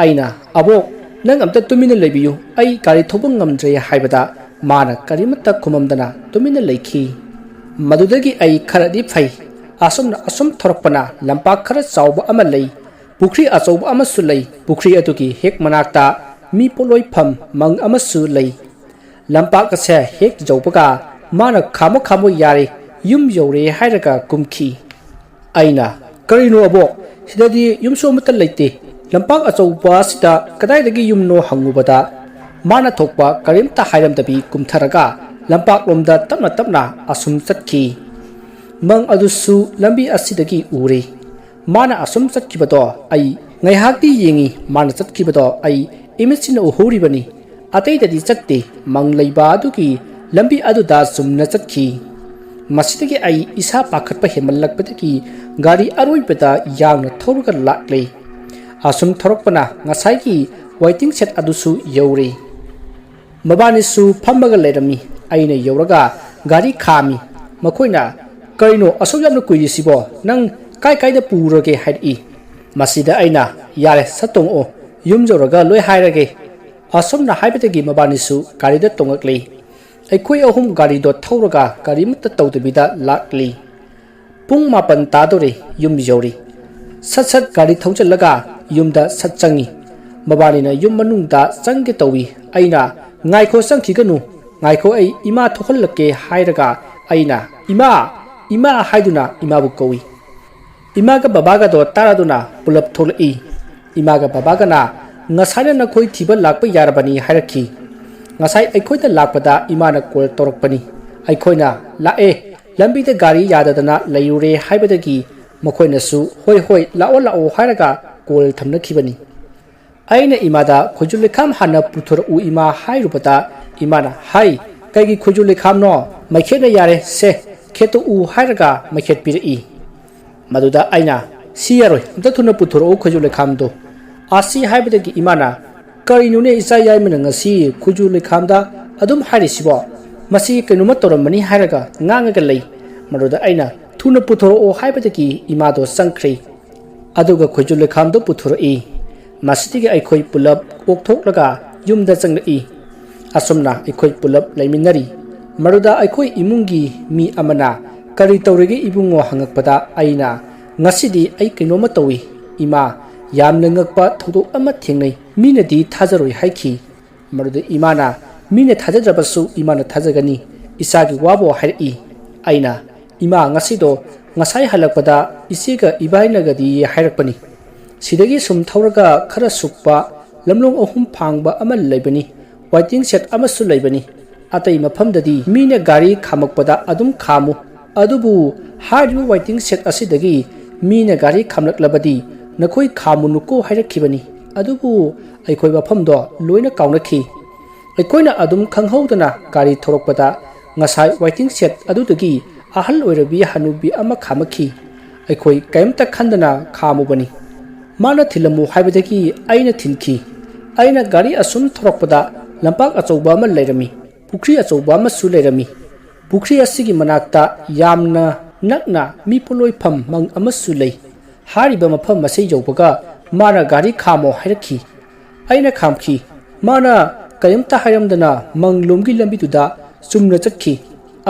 ꯑꯩꯅ, "ꯑꯕꯣꯛ, "ꯅꯪ ꯑꯝꯇ ꯇꯨꯃꯤꯟꯅ ꯂꯩꯕꯤꯌꯨ, ꯑꯩ ꯒꯥꯔꯤ ꯊꯧꯕ ꯉꯝꯗ꯭ꯔꯦ" ꯍꯥꯏꯕꯗ ꯃꯥꯅ ꯀꯔꯤꯃꯠꯇ ꯈꯨꯝꯃꯝꯗꯅ ꯇꯨꯃꯤꯟꯅ ꯂꯩꯈꯤ꯫ ꯃꯗꯨꯗꯒꯤ ꯑꯩ ꯈꯔꯗꯤ ꯐꯩ꯫ ꯑꯁꯨꯝꯅ ꯑꯁꯨꯝ ꯊꯧꯔꯛꯄꯅ ꯂꯝꯄꯥꯛ ꯈꯔ ꯆꯥꯎꯕ ꯑꯃ ꯂꯩ꯫ ꯄꯨꯈ꯭ꯔꯤ ꯑꯆꯧꯕ ꯑꯃꯁꯨ ꯂꯩ꯫ ꯄꯨꯈ꯭ꯔꯤ ꯑꯗꯨꯒꯤ ꯍꯦꯛ ꯃꯅꯥꯛꯇ ꯃꯤ ꯄꯣꯠꯂꯣꯏꯐꯝ ꯃꯪ ꯑꯃꯁꯨ ꯂꯩ꯫ ꯂꯝꯄꯥꯛ ꯑꯁꯦ ꯍꯦꯛ ꯌꯧꯕꯒ ꯃꯥꯅ "ꯈꯥꯝꯃꯣ ꯈꯥꯝꯃꯣ, ꯌꯥꯔꯦ, ꯌꯨꯝ ꯌꯧꯔꯦ" ꯍꯥꯏꯔꯒ ꯀꯨꯝꯈꯤ꯫ ꯑꯩꯅ, "ꯀꯔꯤꯅꯣ ꯑꯕꯣꯛ? ꯁꯤꯗꯗꯤ ꯌꯨꯝꯁꯨ ꯑꯃꯠꯇ ꯂꯩꯇꯦ꯫ ꯂꯝꯄꯥꯛ ꯑꯆꯧꯕ ꯑꯁꯤꯗ ꯀꯗꯥꯏꯗꯒꯤ ꯌꯨꯝꯅꯣ?" ꯍꯪꯉꯨꯕꯗ ꯃꯥꯅ ꯊꯣꯛꯄ ꯀꯔꯤꯝꯇ ꯍꯥꯏꯔꯝꯗꯕꯤ ꯀꯨꯝꯊꯔꯒ ꯂꯝꯄꯥꯛꯂꯣꯝꯗ ꯇꯞꯅ ꯇꯞꯅ ꯑꯁꯨꯝ ꯆꯠꯈꯤ꯫ ꯃꯪ ꯑꯗꯨꯁꯨ ꯂꯝꯕꯤ ꯑꯁꯤꯗꯒꯤ ꯎꯔꯦ꯫ ꯃꯥꯅ ꯑꯁꯨꯝ ꯆꯠꯈꯤꯕꯗꯣ ꯑꯩ ꯉꯥꯏꯍꯥꯛꯇꯤ ꯌꯦꯡꯉꯤ꯫ ꯃꯥꯅ ꯆꯠꯈꯤꯕꯗꯣ ꯑꯩ ꯏꯃꯤꯠꯁꯤꯅ ꯎꯍꯧꯔꯤꯕꯅꯤ꯫ ꯑꯇꯩꯗꯗꯤ ꯆꯠꯇꯦ꯫ ꯃꯪ ꯂꯩꯕ ꯑꯗꯨꯒꯤ ꯂꯝꯕꯤ ꯑꯗꯨꯗ ꯆꯨꯝꯅ ꯆꯠꯈꯤ꯫ ꯃꯁꯤꯗꯒꯤ ꯑꯩ ꯏꯁꯥ ꯄꯥꯈꯠꯄ ꯍꯦꯟꯃꯜꯂꯛꯄꯗꯒꯤ ꯒꯥꯔꯤ ꯑꯔꯣꯏꯕꯗ ꯌꯥꯡꯅ ꯊꯧꯔꯒ ꯂꯥꯛꯂꯦ꯫ ꯑꯁꯨꯝ ꯊꯧꯔꯛꯄꯅ ꯉꯁꯥꯏꯒꯤ waiting shed ꯑꯗꯨꯁꯨ ꯌꯧꯔꯦ꯫ ꯃꯕꯥꯅꯤꯁꯨ ꯐꯝꯃꯒ ꯂꯩꯔꯝꯃꯤ꯫ ꯑꯩꯅ ꯌꯧꯔꯒ ꯒꯥꯔꯤ ꯈꯥꯝꯃꯤ꯫ ꯃꯈꯣꯏꯅ, "ꯀꯔꯤꯅꯣ ꯑꯁꯨꯛ ꯌꯥꯝꯅ ꯀꯨꯏꯔꯤꯁꯤꯕꯣ? ꯅꯪ ꯀꯥꯏ ꯀꯥꯏꯗ ꯄꯨꯔꯒꯦ?" ꯍꯥꯏꯔꯛꯏ꯫ ꯃꯁꯤꯗ ꯑꯩꯅ, "ꯌꯥꯔꯦ, ꯁꯠ ꯇꯣꯡꯉꯛꯑꯣ, ꯌꯨꯝ ꯌꯧꯔꯒ ꯂꯣꯏ ꯍꯥꯏꯔꯒꯦ"꯫ ꯑꯁꯨꯝꯅ ꯍꯥꯏꯕꯗꯒꯤ ꯃꯕꯥꯅꯤꯁꯨ ꯒꯥꯔꯤꯗ ꯇꯣꯡꯉꯛꯂꯦ꯫ ꯑꯩꯈꯣꯏ ꯑꯍꯨꯝ ꯒꯥꯔꯤꯗꯣ ꯊꯧꯔꯒ ꯀꯔꯤꯃꯠꯇ ꯇꯧꯗꯕꯤꯗ ꯂꯥꯛꯂꯤ꯫ ꯄꯨꯡ ꯃꯥꯄꯟ ꯇꯥꯗꯣꯔꯦ, ꯌꯨꯝ ꯌꯧꯔꯤ꯫ ꯁꯠ ꯁꯠ ꯒꯥꯔꯤ ꯊꯧꯖꯤꯜꯂꯒ ꯌꯨꯝꯗ ꯁꯠ ꯆꯪꯉꯤ꯫ ꯃꯕꯥꯅꯤꯅ ꯌꯨꯝ ꯃꯅꯨꯡꯗ ꯆꯪꯒꯦ ꯇꯧꯏ꯫ ꯑꯩꯅ, "ꯉꯥꯏꯈꯣ, ꯆꯪꯈꯤꯒꯅꯨ, ꯉꯥꯏꯈꯣ, ꯑꯩ ꯏꯃꯥ ꯊꯣꯛꯍꯜꯂꯛꯀꯦ" ꯍꯥꯏꯔꯒ ꯑꯩꯅ, "ꯏꯃꯥ, ꯏꯃꯥ" ꯍꯥꯏꯗꯨꯅ ꯏꯃꯥꯕꯨ ꯀꯧꯏ꯫ ꯏꯃꯥꯒ ꯕꯕꯥꯒꯗꯣ ꯇꯥꯔꯗꯨꯅ ꯄꯨꯂꯞ ꯊꯣꯛꯂꯛꯏ꯫ ꯏꯃꯥꯒ ꯕꯕꯥꯒꯅ, "ꯉꯁꯥꯏꯅ ꯅꯈꯣꯏ ꯊꯤꯕ ꯂꯥꯛꯄ ꯌꯥꯔꯕꯅꯤ" ꯍꯥꯏꯔꯛꯈꯤ꯫ ꯉꯁꯥꯏ ꯑꯩꯈꯣꯏꯗ ꯂꯥꯛꯄꯗ ꯏꯃꯥꯅ call ꯇꯧꯔꯛꯄꯅꯤ꯫ ꯑꯩꯈꯣꯏꯅ, "ꯂꯥꯛꯑꯦ, ꯂꯝꯕꯤꯗ ꯒꯥꯔꯤ ꯌꯥꯗꯗꯅ ꯂꯩꯔꯨꯔꯦ" ꯍꯥꯏꯕꯗꯒꯤ ꯃꯈꯣꯏꯅꯁꯨ, "ꯍꯣꯏ, ꯍꯣꯏ, ꯂꯥꯛꯑꯣ, ꯂꯥꯛꯑꯣ" ꯍꯥꯏꯔꯒ call ꯊꯝꯅꯈꯤꯕꯅꯤ꯫ ꯑꯩꯅ ꯏꯃꯥꯗ, "ꯈꯣꯏꯖꯨ ꯂꯩꯈꯥꯝ ꯍꯥꯟꯅ ꯄꯨꯊꯣꯔꯛꯎ ꯏꯃꯥ" ꯍꯥꯏꯔꯨꯕꯗ ꯏꯃꯥꯅ, "ꯍꯥꯏ, ꯀꯩꯒꯤ ꯈꯣꯏꯖꯨ ꯂꯩꯈꯥꯝꯅꯣ? ꯃꯩꯈꯦꯠꯅ ꯌꯥꯔꯦ, ꯁꯦ, ꯈꯦꯠꯇꯣꯛꯎ" ꯍꯥꯏꯔꯒ ꯃꯩꯈꯦꯠ ꯄꯤꯔꯛꯏ꯫ ꯃꯗꯨꯗ ꯑꯩꯅ, "ꯁꯤ ꯌꯥꯔꯣꯏ, ꯑꯝꯇ ꯊꯨꯅ ꯄꯨꯊꯣꯔꯛꯎ ꯈꯣꯏꯖꯨ ꯂꯩꯈꯥꯝꯗꯣ"꯫ ꯑꯁꯤ ꯍꯥꯏꯕꯗꯒꯤ ꯏꯃꯥꯅ, "ꯀꯔꯤꯅꯣꯅꯦ ꯏꯆꯥ ꯌꯥꯏꯃꯅ ꯉꯁꯤ ꯈꯣꯏꯖꯨ ꯂꯩꯈꯥꯝꯗ ꯑꯗꯨꯝ ꯍꯥꯏꯔꯤꯁꯤꯕꯣ? ꯃꯁꯤ ꯀꯩꯅꯣꯝꯃ ꯇꯧꯔꯝꯃꯅꯤ" ꯍꯥꯏꯔꯒ ꯉꯥꯡꯉꯒ ꯂꯩ꯫ ꯃꯗꯨꯗ ꯑꯩꯅ, "ꯊꯨꯅ ꯄꯨꯊꯣꯔꯛꯑꯣ" ꯍꯥꯏꯕꯗꯒꯤ ꯏꯃꯥꯗꯣ ꯆꯪꯈ꯭ꯔꯦ꯫ ꯑꯗꯨꯒ ꯈꯣꯏꯖꯨ ꯂꯩꯈꯥꯝꯗꯣ ꯄꯨꯊꯣꯔꯛꯏ꯫ ꯃꯁꯤꯗꯒꯤ ꯑꯩꯈꯣꯏ ꯄꯨꯂꯞ ꯑꯣꯛꯊꯣꯛꯂꯒ ꯌꯨꯝꯗ ꯆꯪꯂꯛꯏ꯫ ꯑꯁꯨꯝꯅ ꯑꯩꯈꯣꯏ ꯄꯨꯂꯞ ꯂꯩꯃꯤꯟꯅꯔꯤ꯫ ꯃꯗꯨꯗ ꯑꯩꯈꯣꯏ ꯏꯃꯨꯡꯒꯤ ꯃꯤ ꯑꯃꯅ, "ꯀꯔꯤ ꯇꯧꯔꯤꯒꯦ ꯏꯕꯨꯡꯉꯣ?" ꯍꯪꯉꯛꯄꯗ ꯑꯩꯅ, "ꯉꯁꯤꯗꯤ ꯑꯩ ꯀꯩꯅꯣꯝꯃ ꯇꯧꯏ ꯏꯃꯥ, ꯌꯥꯝꯅ ꯉꯛꯄ ꯊꯧꯗꯣꯛ ꯑꯃ ꯊꯦꯡꯅꯩ, ꯃꯤꯅꯗꯤ ꯊꯥꯖꯔꯣꯏ" ꯍꯥꯏꯈꯤ꯫ ꯃꯗꯨꯗ ꯏꯃꯥꯅ, "ꯃꯤꯅ ꯊꯥꯖꯗ꯭ꯔꯕꯁꯨ ꯏꯃꯥꯅ ꯊꯥꯖꯒꯅꯤ, ꯏꯆꯥꯒꯤ ꯋꯥꯕꯨ" ꯍꯥꯏꯔꯛꯏ꯫ ꯑꯩꯅ, "ꯏꯃꯥ, ꯉꯁꯤꯗꯣ ꯉꯁꯥꯏ ꯍꯜꯂꯛꯄꯗ ꯏꯆꯦꯒ ꯏꯕꯥꯏꯅꯒꯗꯤ ꯍꯥꯏꯔꯛꯄꯅꯤ꯫ ꯁꯤꯗꯒꯤ ꯁꯨꯝ ꯊꯧꯔꯒ ꯈꯔ ꯁꯨꯛꯄ ꯂꯝꯂꯣꯡ ꯑꯍꯨꯝ ꯐꯥꯡꯕ ꯑꯃ ꯂꯩꯕꯅꯤ, ꯋꯥꯏꯇꯤꯡ ꯁꯦꯠ ꯑꯃꯁꯨ ꯂꯩꯕꯅꯤ꯫ ꯑꯇꯩ ꯃꯐꯝꯗꯗꯤ ꯃꯤꯅ ꯒꯥꯔꯤ ꯈꯥꯝꯃꯛꯄꯗ ꯑꯗꯨꯝ ꯈꯥꯝꯃꯨ, ꯑꯗꯨꯕꯨ ꯍꯥꯏꯔꯤꯕ ꯋꯥꯏꯇꯤꯡ ꯁꯦꯠ ꯑꯁꯤꯗꯒꯤ ꯃꯤꯅ ꯒꯥꯔꯤ ꯈꯥꯝꯂꯛꯂꯕꯗꯤ ꯅꯈꯣꯏ ꯈꯥꯝꯃꯨꯅꯨꯀꯣ" ꯍꯥꯏꯔꯛꯈꯤꯕꯅꯤ꯫ ꯑꯗꯨꯕꯨ ꯑꯩꯈꯣꯏ ꯃꯐꯝꯗꯣ ꯂꯣꯏꯅ ꯀꯥꯎꯅꯈꯤ꯫ ꯑꯩꯈꯣꯏꯅ ꯑꯗꯨꯝ ꯈꯪꯍꯧꯗꯅ ꯒꯥꯔꯤ ꯊꯧꯔꯛꯄꯗ ꯉꯁꯥꯏ ꯋꯥꯏꯇꯤꯡ ꯁꯦꯠ ꯑꯗꯨꯗꯒꯤ ꯑꯍꯜ ꯑꯣꯏꯔꯕꯤ ꯍꯅꯨꯕꯤ ꯑꯃ ꯈꯥꯝꯃꯛꯈꯤ꯫ ꯑꯩꯈꯣꯏ ꯀꯔꯤꯝꯇ ꯈꯟꯗꯅ ꯈꯥꯝꯃꯨꯕꯅꯤ꯫ ꯃꯥꯅ ꯊꯤꯜꯂꯝꯃꯨ ꯍꯥꯏꯕꯗꯒꯤ ꯑꯩꯅ ꯊꯤꯟꯈꯤ꯫ ꯑꯩꯅ ꯒꯥꯔꯤ ꯑꯁꯨꯝ ꯊꯧꯔꯛꯄꯗ ꯂꯝꯄꯥꯛ ꯑꯆꯧꯕ ꯑꯃ ꯂꯩꯔꯝꯃꯤ, ꯄꯨꯈ꯭ꯔꯤ ꯑꯆꯧꯕ ꯑꯃꯁꯨ ꯂꯩꯔꯝꯃꯤ꯫ ꯄꯨꯈ꯭ꯔꯤ ꯑꯁꯤꯒꯤ ꯃꯅꯥꯛꯇ ꯌꯥꯝꯅ ꯅꯛꯅ ꯃꯤ ꯄꯣꯠꯂꯣꯏꯐꯝ ꯃꯪ ꯑꯃꯁꯨ ꯂꯩ꯫ ꯍꯥꯏꯔꯤꯕ ꯃꯐꯝ ꯑꯁꯤ ꯌꯧꯕꯒ ꯃꯥꯅ ꯒꯥꯔꯤ ꯈꯥꯝꯃꯣ ꯍꯥꯏꯔꯛꯈꯤ꯫ ꯑꯩꯅ ꯈꯥꯝꯈꯤ꯫ ꯃꯥꯅ ꯀꯔꯤꯝꯇ ꯍꯥꯏꯔꯝꯗꯅ ꯃꯪꯂꯣꯝꯒꯤ ꯂꯝꯕꯤꯗꯨꯗ ꯆꯨꯝꯅ ꯆꯠꯈꯤ꯫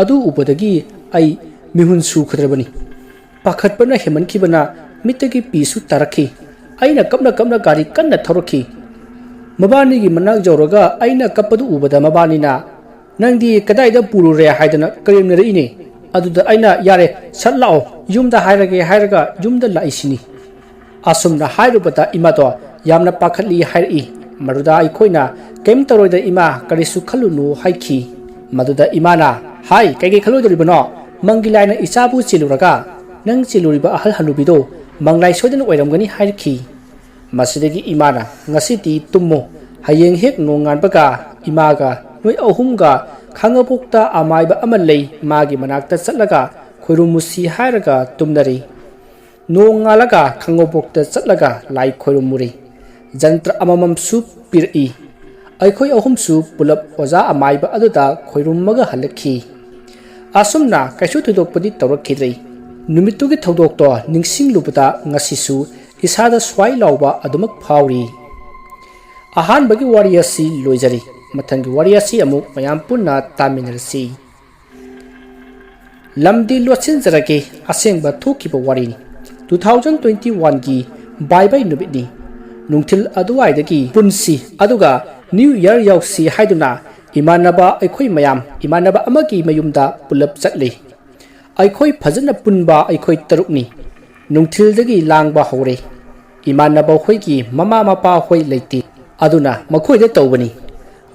ꯑꯗꯨ ꯎꯕꯗꯒꯤ ꯑꯩ ꯃꯤꯍꯨꯟ ꯁꯨꯈ꯭ꯔꯕꯅꯤ꯫ ꯄꯥꯈꯠꯄꯅ ꯍꯦꯟꯃꯟꯈꯤꯕꯅ ꯃꯤꯠꯇꯒꯤ ꯄꯤꯁꯨ ꯇꯥꯔꯛꯈꯤ꯫ ꯑꯩꯅ ꯀꯞꯅ ꯀꯞꯅ ꯒꯥꯔꯤ ꯀꯟꯅ ꯊꯧꯔꯛꯈꯤ꯫ ꯃꯕꯥꯅꯤꯒꯤ ꯃꯅꯥꯛ ꯌꯧꯔꯒ ꯑꯩꯅ ꯀꯞꯄꯗꯨ ꯎꯕꯗ ꯃꯕꯥꯅꯤꯅ, "ꯅꯪꯗꯤ ꯀꯗꯥꯏꯗ ꯄꯨꯔꯨꯔꯦ?" ꯍꯥꯏꯗꯅ ꯀꯔꯦꯝꯅꯔꯛꯏꯅꯦ꯫ ꯑꯗꯨꯗ ꯑꯩꯅ, "ꯌꯥꯔꯦ, ꯁꯠ ꯂꯥꯛꯑꯣ, ꯌꯨꯝꯗ ꯍꯥꯏꯔꯒꯦ" ꯍꯥꯏꯔꯒ ꯌꯨꯝꯗ ꯂꯥꯛꯏꯁꯤꯅꯤ꯫ ꯑꯁꯨꯝꯅ ꯍꯥꯏꯔꯨꯕꯗ ꯏꯃꯥꯗꯣ ꯌꯥꯝꯅ ꯄꯥꯈꯠꯂꯤ ꯍꯥꯏꯔꯛꯏ꯫ ꯃꯗꯨꯗ ꯑꯩꯈꯣꯏꯅ, "ꯀꯩꯝ ꯇꯧꯔꯣꯏꯗ ꯏꯃꯥ, ꯀꯔꯤꯁꯨ ꯈꯜꯂꯨꯅꯨ" ꯍꯥꯏꯈꯤ꯫ ꯃꯗꯨꯗ ꯏꯃꯥꯅ, "ꯍꯥꯏ, ꯀꯩꯀꯩ ꯈꯜꯂꯣꯏꯗꯧꯔꯤꯕꯅꯣ? ꯃꯪꯒꯤ ꯂꯥꯏꯅ ꯏꯆꯥꯕꯨ ꯆꯦꯜꯂꯨꯔꯒ ꯅꯪ ꯆꯦꯜꯂꯨꯔꯤꯕ ꯑꯍꯜ ꯍꯅꯨꯕꯤꯗꯣ ꯃꯪꯂꯥꯏ ꯁꯣꯏꯗꯅ ꯑꯣꯏꯔꯝꯒꯅꯤ" ꯍꯥꯏꯔꯛꯈꯤ꯫ ꯃꯁꯤꯗꯒꯤ ꯏꯃꯥꯅ, "ꯉꯁꯤꯗꯤ ꯇꯨꯝꯃꯨ, ꯍꯌꯦꯡ ꯍꯦꯛ ꯅꯣꯡꯉꯥꯟꯕꯒ ꯏꯃꯥꯒ ꯅꯣꯏ ꯑꯍꯨꯝꯒ ꯈꯥꯡꯉꯕꯣꯛꯇ ꯑꯃꯥꯏꯕ ꯑꯃ ꯂꯩ, ꯃꯥꯒꯤ ꯃꯅꯥꯛꯇ ꯆꯠꯂꯒ ꯈꯣꯏꯔꯨꯝꯃꯨꯁꯤ" ꯍꯥꯏꯔꯒ ꯇꯨꯝꯅꯔꯤ꯫ ꯅꯣꯡꯉꯥꯜꯂꯒ ꯈꯥꯡꯉꯕꯣꯛꯇ ꯆꯠꯂꯒ ꯂꯥꯏ ꯈꯣꯏꯔꯨꯝꯃꯨꯔꯤ꯫ ꯖꯟꯇ꯭ꯔ ꯑꯃꯃꯝꯁꯨ ꯄꯤꯔꯛꯏ꯫ ꯑꯩꯈꯣꯏ ꯑꯍꯨꯝꯁꯨ ꯄꯨꯂꯞ ꯑꯣꯖꯥ ꯑꯃꯥꯏꯕ ꯑꯗꯨꯗ ꯈꯣꯏꯔꯨꯝꯃꯒ ꯍꯜꯂꯛꯈꯤ꯫ ꯑꯁꯨꯝꯅ ꯀꯩꯁꯨ ꯊꯣꯏꯗꯣꯛꯄꯗꯤ ꯇꯧꯔꯛꯈꯤꯗ꯭ꯔꯦ꯫ ꯅꯨꯃꯤꯠꯇꯨꯒꯤ ꯊꯧꯗꯣꯛꯇꯣ ꯅꯤꯡꯁꯤꯡꯂꯨꯕꯗ ꯉꯁꯤꯁꯨ ꯏꯁꯥꯗ ꯁ꯭ꯋꯥꯏ ꯂꯥꯎꯕ ꯑꯗꯨꯃꯛ ꯐꯥꯎꯔꯤ꯫ ꯑꯍꯥꯟꯕꯒꯤ ꯋꯥꯔꯤ ꯑꯁꯤ ꯂꯣꯏꯖꯔꯤ꯫ ꯃꯊꯪꯒꯤ ꯋꯥꯔꯤ ꯑꯁꯤ ꯑꯃꯨꯛ ꯃꯌꯥꯝ ꯄꯨꯟꯅ ꯇꯥꯃꯤꯟꯅꯔꯁꯤ꯫ ꯂꯝꯗꯤ ꯂꯣꯠꯁꯤꯟꯖꯔꯒꯦ, ꯑꯁꯦꯡꯕ ꯊꯣꯛꯈꯤꯕ ꯋꯥꯔꯤꯅꯤ꯫ Two thousand twenty one ꯒꯤ ꯕꯥꯏ ꯕꯥꯏ ꯅꯨꯃꯤꯠꯅꯤ꯫ ꯅꯨꯡꯊꯤꯜ ꯑꯗꯨꯋꯥꯏꯗꯒꯤ ꯄꯨꯟꯁꯤ, ꯑꯗꯨꯒ New Year ꯌꯧꯁꯤ ꯍꯥꯏꯗꯨꯅ ꯏꯃꯥꯟꯅꯕ ꯑꯩꯈꯣꯏ ꯃꯌꯥꯝ ꯏꯃꯥꯟꯅꯕ ꯑꯃꯒꯤ ꯃꯌꯨꯝꯗ ꯄꯨꯂꯞ ꯆꯠꯂꯤ꯫ ꯑꯩꯈꯣꯏ ꯐꯖꯅ ꯄꯨꯟꯕ ꯑꯩꯈꯣꯏ ꯇꯔꯨꯛꯅꯤ꯫ ꯅꯨꯡꯊꯤꯜꯗꯒꯤ ꯂꯥꯡꯕ ꯍꯧꯔꯦ꯫ ꯏꯃꯥꯟꯅꯕ ꯍꯣꯏꯒꯤ ꯃꯃꯥ ꯃꯄꯥ ꯍꯣꯏ ꯂꯩꯇꯦ, ꯑꯗꯨꯅ ꯃꯈꯣꯏꯗ ꯇꯧꯕꯅꯤ꯫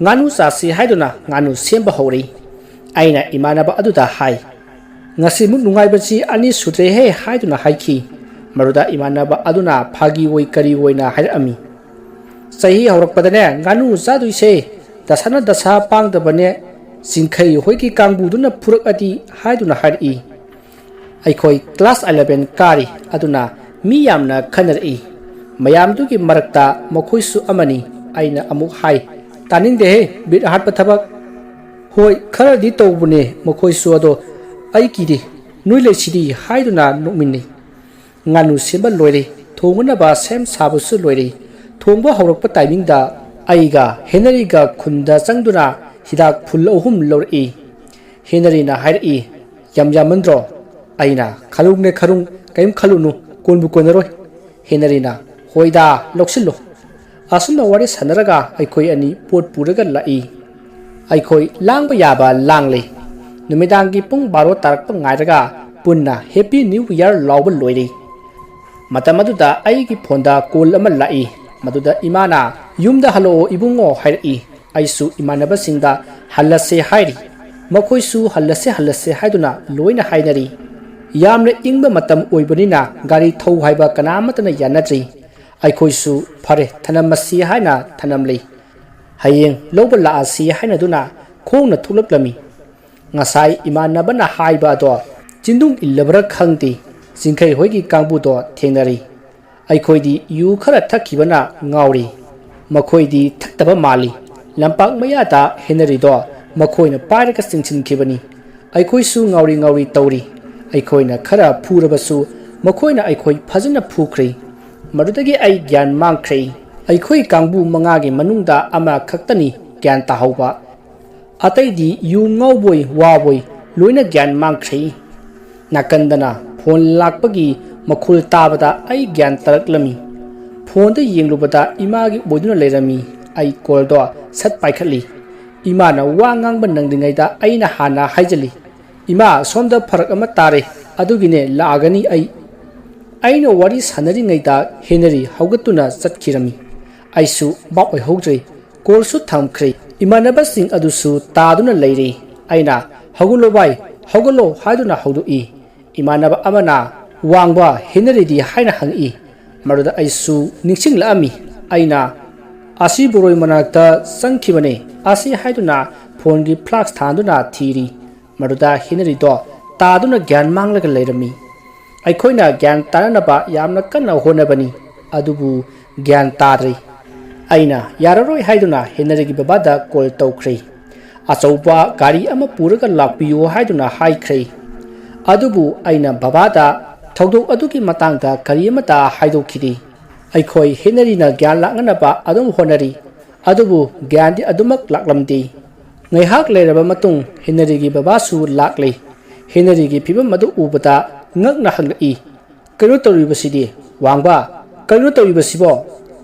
ꯉꯥꯅꯨ ꯆꯥꯁꯤ ꯍꯥꯏꯗꯨꯅ ꯉꯥꯅꯨ ꯁꯦꯝꯕ ꯍꯧꯔꯦ꯫ ꯑꯩꯅ ꯏꯃꯥꯟꯅꯕ ꯑꯗꯨꯗ ꯍꯥꯏ, "ꯉꯁꯤꯃꯨꯛ ꯅꯨꯡꯉꯥꯏꯕꯁꯤ ꯑꯅꯤ ꯁꯨꯗ꯭ꯔꯦꯍꯦ" ꯍꯥꯏꯗꯨꯅ ꯍꯥꯏꯈꯤ꯫ ꯃꯗꯨꯗ ꯏꯃꯥꯟꯅꯕ ꯑꯗꯨꯅ ꯐꯥꯒꯤ ꯑꯣꯏ ꯀꯔꯤ ꯑꯣꯏꯅ ꯍꯥꯏꯔꯛꯑꯝꯃꯤ, "ꯆꯍꯤ ꯍꯧꯔꯛꯄꯗꯅꯦ ꯉꯥꯅꯨ ꯆꯥꯗꯣꯏꯁꯦ, ꯗꯁꯥꯅ ꯗꯁꯥ ꯄꯥꯡꯗꯕꯅꯦ, ꯆꯤꯡꯈꯩ ꯍꯣꯏꯒꯤ ꯀꯥꯡꯕꯨꯗꯨꯅ ꯐꯨꯔꯛꯑꯗꯤ" ꯍꯥꯏꯗꯨꯅ ꯍꯥꯏꯔꯛꯏ꯫ ꯑꯩꯈꯣꯏ class eleven ꯀꯥꯔꯤ, ꯑꯗꯨꯅ ꯃꯤ ꯌꯥꯝꯅ ꯈꯟꯅꯔꯛꯏ꯫ ꯃꯌꯥꯝꯗꯨꯒꯤ ꯃꯔꯛꯇ ꯃꯈꯣꯏꯁꯨ ꯑꯃꯅꯤ꯫ ꯑꯩꯅ ꯑꯃꯨꯛ ꯍꯥꯏ, "ꯇꯥꯅꯤꯡꯗꯦꯍꯦ, ꯕꯤꯠ ꯍꯥꯠꯄ ꯊꯕꯛ"꯫ "ꯍꯣꯏ, ꯈꯔꯗꯤ ꯇꯧꯕꯅꯦ ꯃꯈꯣꯏꯁꯨ, ꯑꯗꯣ ꯑꯩ ꯀꯤꯗꯦ, ꯅꯣꯏ ꯂꯩꯁꯤꯗꯤ" ꯍꯥꯏꯗꯨꯅ ꯅꯣꯛꯃꯤꯟꯅꯩ꯫ ꯉꯥꯅꯨ ꯁꯦꯝꯕ ꯂꯣꯏꯔꯦ, ꯊꯣꯡꯅꯅꯕ ꯁꯦꯝ ꯁꯥꯕꯁꯨ ꯂꯣꯏꯔꯦ꯫ ꯊꯣꯡꯕ ꯍꯧꯔꯛꯄ ꯇꯥꯏꯃꯤꯡꯗ ꯑꯩꯒ ꯍꯦꯅꯔꯤꯒ ꯈꯨꯟꯗ ꯆꯪꯗꯨꯅ ꯍꯤꯗꯥꯛ ꯐꯨꯜ ꯑꯍꯨꯝ ꯂꯧꯔꯛꯏ꯫ ꯍꯦꯅꯔꯤꯅ ꯍꯥꯏꯔꯛꯏ, "ꯌꯥꯝ ꯌꯥꯝꯃꯟꯗ꯭ꯔꯣ?" ꯑꯩꯅ, "ꯈꯔꯨꯡꯅꯦ ꯈꯔꯨꯡ, ꯀꯔꯤꯝ ꯈꯜꯂꯨꯅꯨ, ꯀꯣꯟꯕꯨ ꯀꯣꯟꯅꯔꯣꯏ"꯫ ꯍꯦꯅꯔꯤꯅ, "ꯍꯣꯏꯗ, ꯂꯧꯁꯤꯜꯂꯨ"꯫ ꯑꯁꯨꯝꯅ ꯋꯥꯔꯤ ꯁꯥꯟꯅꯔꯒ ꯑꯩꯈꯣꯏ ꯑꯅꯤ ꯄꯣꯠ ꯄꯨꯔꯒ ꯂꯥꯛꯏ꯫ ꯑꯩꯈꯣꯏ ꯂꯥꯡꯕ ꯌꯥꯕ ꯂꯥꯡꯂꯦ꯫ ꯅꯨꯃꯤꯗꯥꯡꯒꯤ ꯄꯨꯡ ꯕꯥꯔꯣ ꯇꯥꯔꯛꯄ ꯉꯥꯏꯔꯒ ꯄꯨꯟꯅ Happy New Year ꯂꯥꯎꯕ ꯂꯣꯏꯔꯦ꯫ ꯃꯇꯝ ꯑꯗꯨꯗ ꯑꯩꯒꯤ ꯐꯣꯟꯗ call ꯑꯃ ꯂꯥꯛꯏ꯫ ꯃꯗꯨꯗ ꯏꯃꯥꯅ, "ꯌꯨꯝꯗ ꯍꯜꯂꯛꯑꯣ ꯏꯕꯨꯡꯉꯣ" ꯍꯥꯏꯔꯛꯏ꯫ ꯑꯩꯁꯨ ꯏꯃꯥꯟꯅꯕꯁꯤꯡꯗ "ꯍꯜꯂꯁꯦ" ꯍꯥꯏꯔꯤ꯫ ꯃꯈꯣꯏꯁꯨ "ꯍꯜꯂꯁꯦ, ꯍꯜꯂꯁꯦ" ꯍꯥꯏꯗꯨꯅ ꯂꯣꯏꯅ ꯍꯥꯏꯅꯔꯤ꯫ ꯌꯥꯝꯅ ꯏꯪꯕ ꯃꯇꯝ ꯑꯣꯏꯕꯅꯤꯅ ꯒꯥꯔꯤ ꯊꯧ ꯍꯥꯏꯕ ꯀꯅꯥ ꯑꯃꯠꯇꯅ ꯌꯥꯅꯗ꯭ꯔꯤ꯫ ꯑꯩꯈꯣꯏꯁꯨ "ꯐꯔꯦ, ꯊꯅꯝꯃꯁꯤ" ꯍꯥꯏꯅ ꯊꯅꯝꯂꯤ꯫ "ꯍꯌꯦꯡ ꯂꯧꯕ ꯂꯥꯛꯑꯁꯤ" ꯍꯥꯏꯅꯗꯨꯅ ꯈꯣꯡꯅ ꯊꯣꯛꯂꯛꯂꯝꯃꯤ꯫ ꯉꯁꯥꯏ ꯏꯃꯥꯟꯅꯕꯅ ꯍꯥꯏꯕ ꯑꯗꯣ ꯆꯤꯟꯗꯨꯡ ꯏꯜꯂꯕ꯭ꯔꯥ ꯈꯪꯗꯦ, ꯆꯤꯡꯈꯩ ꯍꯣꯏꯒꯤ ꯀꯥꯡꯕꯨꯗꯣ ꯊꯦꯡꯅꯔꯤ꯫ ꯑꯩꯈꯣꯏꯗꯤ ꯌꯨ ꯈꯔ ꯊꯛꯈꯤꯕꯅ ꯉꯥꯎꯔꯤ꯫ ꯃꯈꯣꯏꯗꯤ ꯊꯛꯇꯕ ꯃꯥꯜꯂꯤ꯫ ꯂꯝꯄꯥꯛ ꯃꯌꯥꯗ ꯍꯦꯅꯔꯤꯗꯣ ꯃꯈꯣꯏꯅ ꯄꯥꯏꯔꯒ ꯆꯤꯡꯁꯤꯟꯈꯤꯕꯅꯤ꯫ ꯑꯩꯈꯣꯏꯁꯨ ꯉꯥꯎꯔꯤ ꯉꯥꯎꯔꯤ ꯇꯧꯔꯤ꯫ ꯑꯩꯈꯣꯏꯅ ꯈꯔ ꯐꯨꯔꯕꯁꯨ ꯃꯈꯣꯏꯅ ꯑꯩꯈꯣꯏ ꯐꯖꯅ ꯐꯨꯈ꯭ꯔꯦ꯫ ꯃꯗꯨꯗꯒꯤ ꯑꯩ ꯒ꯭ꯌꯥꯟ ꯃꯥꯡꯈ꯭ꯔꯦ꯫ ꯑꯩꯈꯣꯏ ꯀꯥꯡꯕꯨ ꯃꯉꯥꯒꯤ ꯃꯅꯨꯡꯗ ꯑꯃꯈꯛꯇꯅꯤ ꯒ꯭ꯌꯥꯟ ꯇꯥꯍꯧꯕ꯫ ꯑꯇꯩꯗꯤ ꯌꯨ ꯉꯥꯎꯕꯣꯏ ꯋꯥꯕꯣꯏ ꯂꯣꯏꯅ ꯒ꯭ꯌꯥꯟ ꯃꯥꯡꯈ꯭ꯔꯦ꯫ ꯅꯥꯀꯟꯗꯅ ꯐꯣꯟ ꯂꯥꯛꯄꯒꯤ ꯃꯈꯣꯜ ꯇꯥꯕꯗ ꯑꯩ ꯒ꯭ꯌꯥꯟ ꯇꯥꯔꯛꯂꯝꯃꯤ꯫ ꯐꯣꯟꯗ ꯌꯦꯡꯂꯨꯕꯗ ꯏꯃꯥꯒꯤ ꯑꯣꯏꯗꯨꯅ ꯂꯩꯔꯝꯃꯤ꯫ ꯑꯩ ꯀꯣꯜꯗꯣ ꯁꯠ ꯄꯥꯏꯈꯠꯂꯤ꯫ ꯏꯃꯥꯅ ꯋꯥ ꯉꯥꯡꯕ ꯅꯪꯗ꯭ꯔꯤꯉꯩꯗ ꯑꯩꯅ ꯍꯥꯟꯅ ꯍꯥꯏꯖꯜꯂꯤ, "ꯏꯃꯥ, ꯁꯣꯝꯗ ꯐꯔꯛ ꯑꯃ ꯇꯥꯔꯦ, ꯑꯗꯨꯒꯤꯅꯦ ꯂꯥꯛꯑꯒꯅꯤ ꯑꯩ꯫" ꯑꯩꯅ ꯋꯥꯔꯤ ꯁꯥꯟꯅꯔꯤꯉꯩꯗ ꯍꯦꯅꯔꯤ ꯍꯧꯒꯠꯇꯨꯅ ꯆꯠꯈꯤꯔꯝꯃꯤ꯫ ꯑꯩꯁꯨ ꯚꯥꯞ ꯑꯣꯏꯍꯧꯗ꯭ꯔꯦ꯫ ꯀꯣꯜꯁꯨ ꯊꯝꯈ꯭ꯔꯦ꯫ ꯏꯃꯥꯟꯅꯕꯁꯤꯡ ꯑꯗꯨꯁꯨ ꯇꯥꯗꯨꯅ ꯂꯩꯔꯦ꯫ ꯑꯩꯅ, "ꯍꯧꯒꯠꯂꯣ ꯚꯥꯏ, ꯍꯧꯒꯠꯂꯣ" ꯍꯥꯏꯗꯨꯅ ꯍꯧꯗꯣꯛꯏ꯫ ꯏꯃꯥꯟꯅꯕ ꯑꯃꯅ, "ꯋꯥꯡꯕ, ꯍꯦꯅꯔꯤꯗꯤ?" ꯍꯥꯏꯅ ꯍꯪꯉꯛꯏ꯫ ꯃꯗꯨꯗ ꯑꯩꯁꯨ ꯅꯤꯡꯁꯤꯡꯂꯛꯑꯝꯃꯤ꯫ ꯑꯩꯅ, "ꯑꯁꯤ ꯕꯣꯔꯣꯏ ꯃꯅꯥꯛꯇ ꯆꯪꯈꯤꯕꯅꯦ" ꯑꯁꯤ ꯍꯥꯏꯗꯨꯅ ꯐꯣꯟꯒꯤ ꯐ꯭ꯂꯥꯛꯁ ꯊꯥꯟꯗꯨꯅ ꯊꯤꯔꯤ꯫ ꯃꯗꯨꯗ ꯍꯦꯅꯔꯤꯗꯣ ꯇꯥꯗꯨꯅ ꯒ꯭ꯌꯥꯟ ꯃꯥꯡꯂꯒ ꯂꯩꯔꯝꯃꯤ꯫ ꯑꯩꯈꯣꯏꯅ ꯒ꯭ꯌꯥꯟ ꯇꯥꯅꯅꯕ ꯌꯥꯝꯅ ꯀꯟꯅ ꯍꯣꯠꯅꯕꯅꯤ, ꯑꯗꯨꯕꯨ ꯒ꯭ꯌꯥꯟ ꯇꯥꯗ꯭ꯔꯦ꯫ ꯑꯩꯅ ꯌꯥꯔꯔꯣꯏ ꯍꯥꯏꯗꯨꯅ ꯍꯦꯅꯔꯤꯒꯤ ꯕꯕꯥꯗ ꯀꯣꯜ ꯇꯧꯈ꯭ꯔꯦ꯫ "ꯑꯆꯧꯕ ꯒꯥꯔꯤ ꯑꯃ ꯄꯨꯔꯒ ꯂꯥꯛꯄꯤꯌꯨ" ꯍꯥꯏꯗꯨꯅ ꯍꯥꯏꯈ꯭ꯔꯦ꯫ ꯑꯗꯨꯕꯨ ꯑꯩꯅ ꯕꯕꯥꯗ ꯊꯧꯗꯣꯛ ꯑꯗꯨꯒꯤ ꯃꯇꯥꯡꯗ ꯀꯔꯤ ꯑꯃꯠꯇ ꯍꯥꯏꯗꯣꯛꯈꯤꯗꯦ꯫ ꯑꯩꯈꯣꯏ ꯍꯦꯅꯔꯤꯅ ꯒ꯭ꯌꯥꯟ ꯂꯥꯛꯅꯅꯕ ꯑꯗꯨꯝ ꯍꯣꯠꯅꯔꯤ, ꯑꯗꯨꯕꯨ ꯒ꯭ꯌꯥꯟꯗꯤ ꯑꯗꯨꯃꯛ ꯂꯥꯛꯂꯝꯗꯦ꯫ ꯉꯥꯏꯍꯥꯛ ꯂꯩꯔꯕ ꯃꯇꯨꯡ ꯍꯦꯅꯔꯤꯒꯤ ꯕꯕꯥꯁꯨ ꯂꯥꯛꯂꯦ꯫ ꯍꯦꯅꯔꯤꯒꯤ ꯐꯤꯕꯝ ꯑꯗꯨ ꯎꯕꯗ ꯉꯛꯅ ꯍꯪꯂꯛꯏ, "ꯀꯩꯅꯣ ꯇꯧꯔꯤꯕꯁꯤꯗꯤ? ꯋꯥꯡꯕ, ꯀꯩꯅꯣ ꯇꯧꯔꯤꯕꯁꯤꯕꯣ?"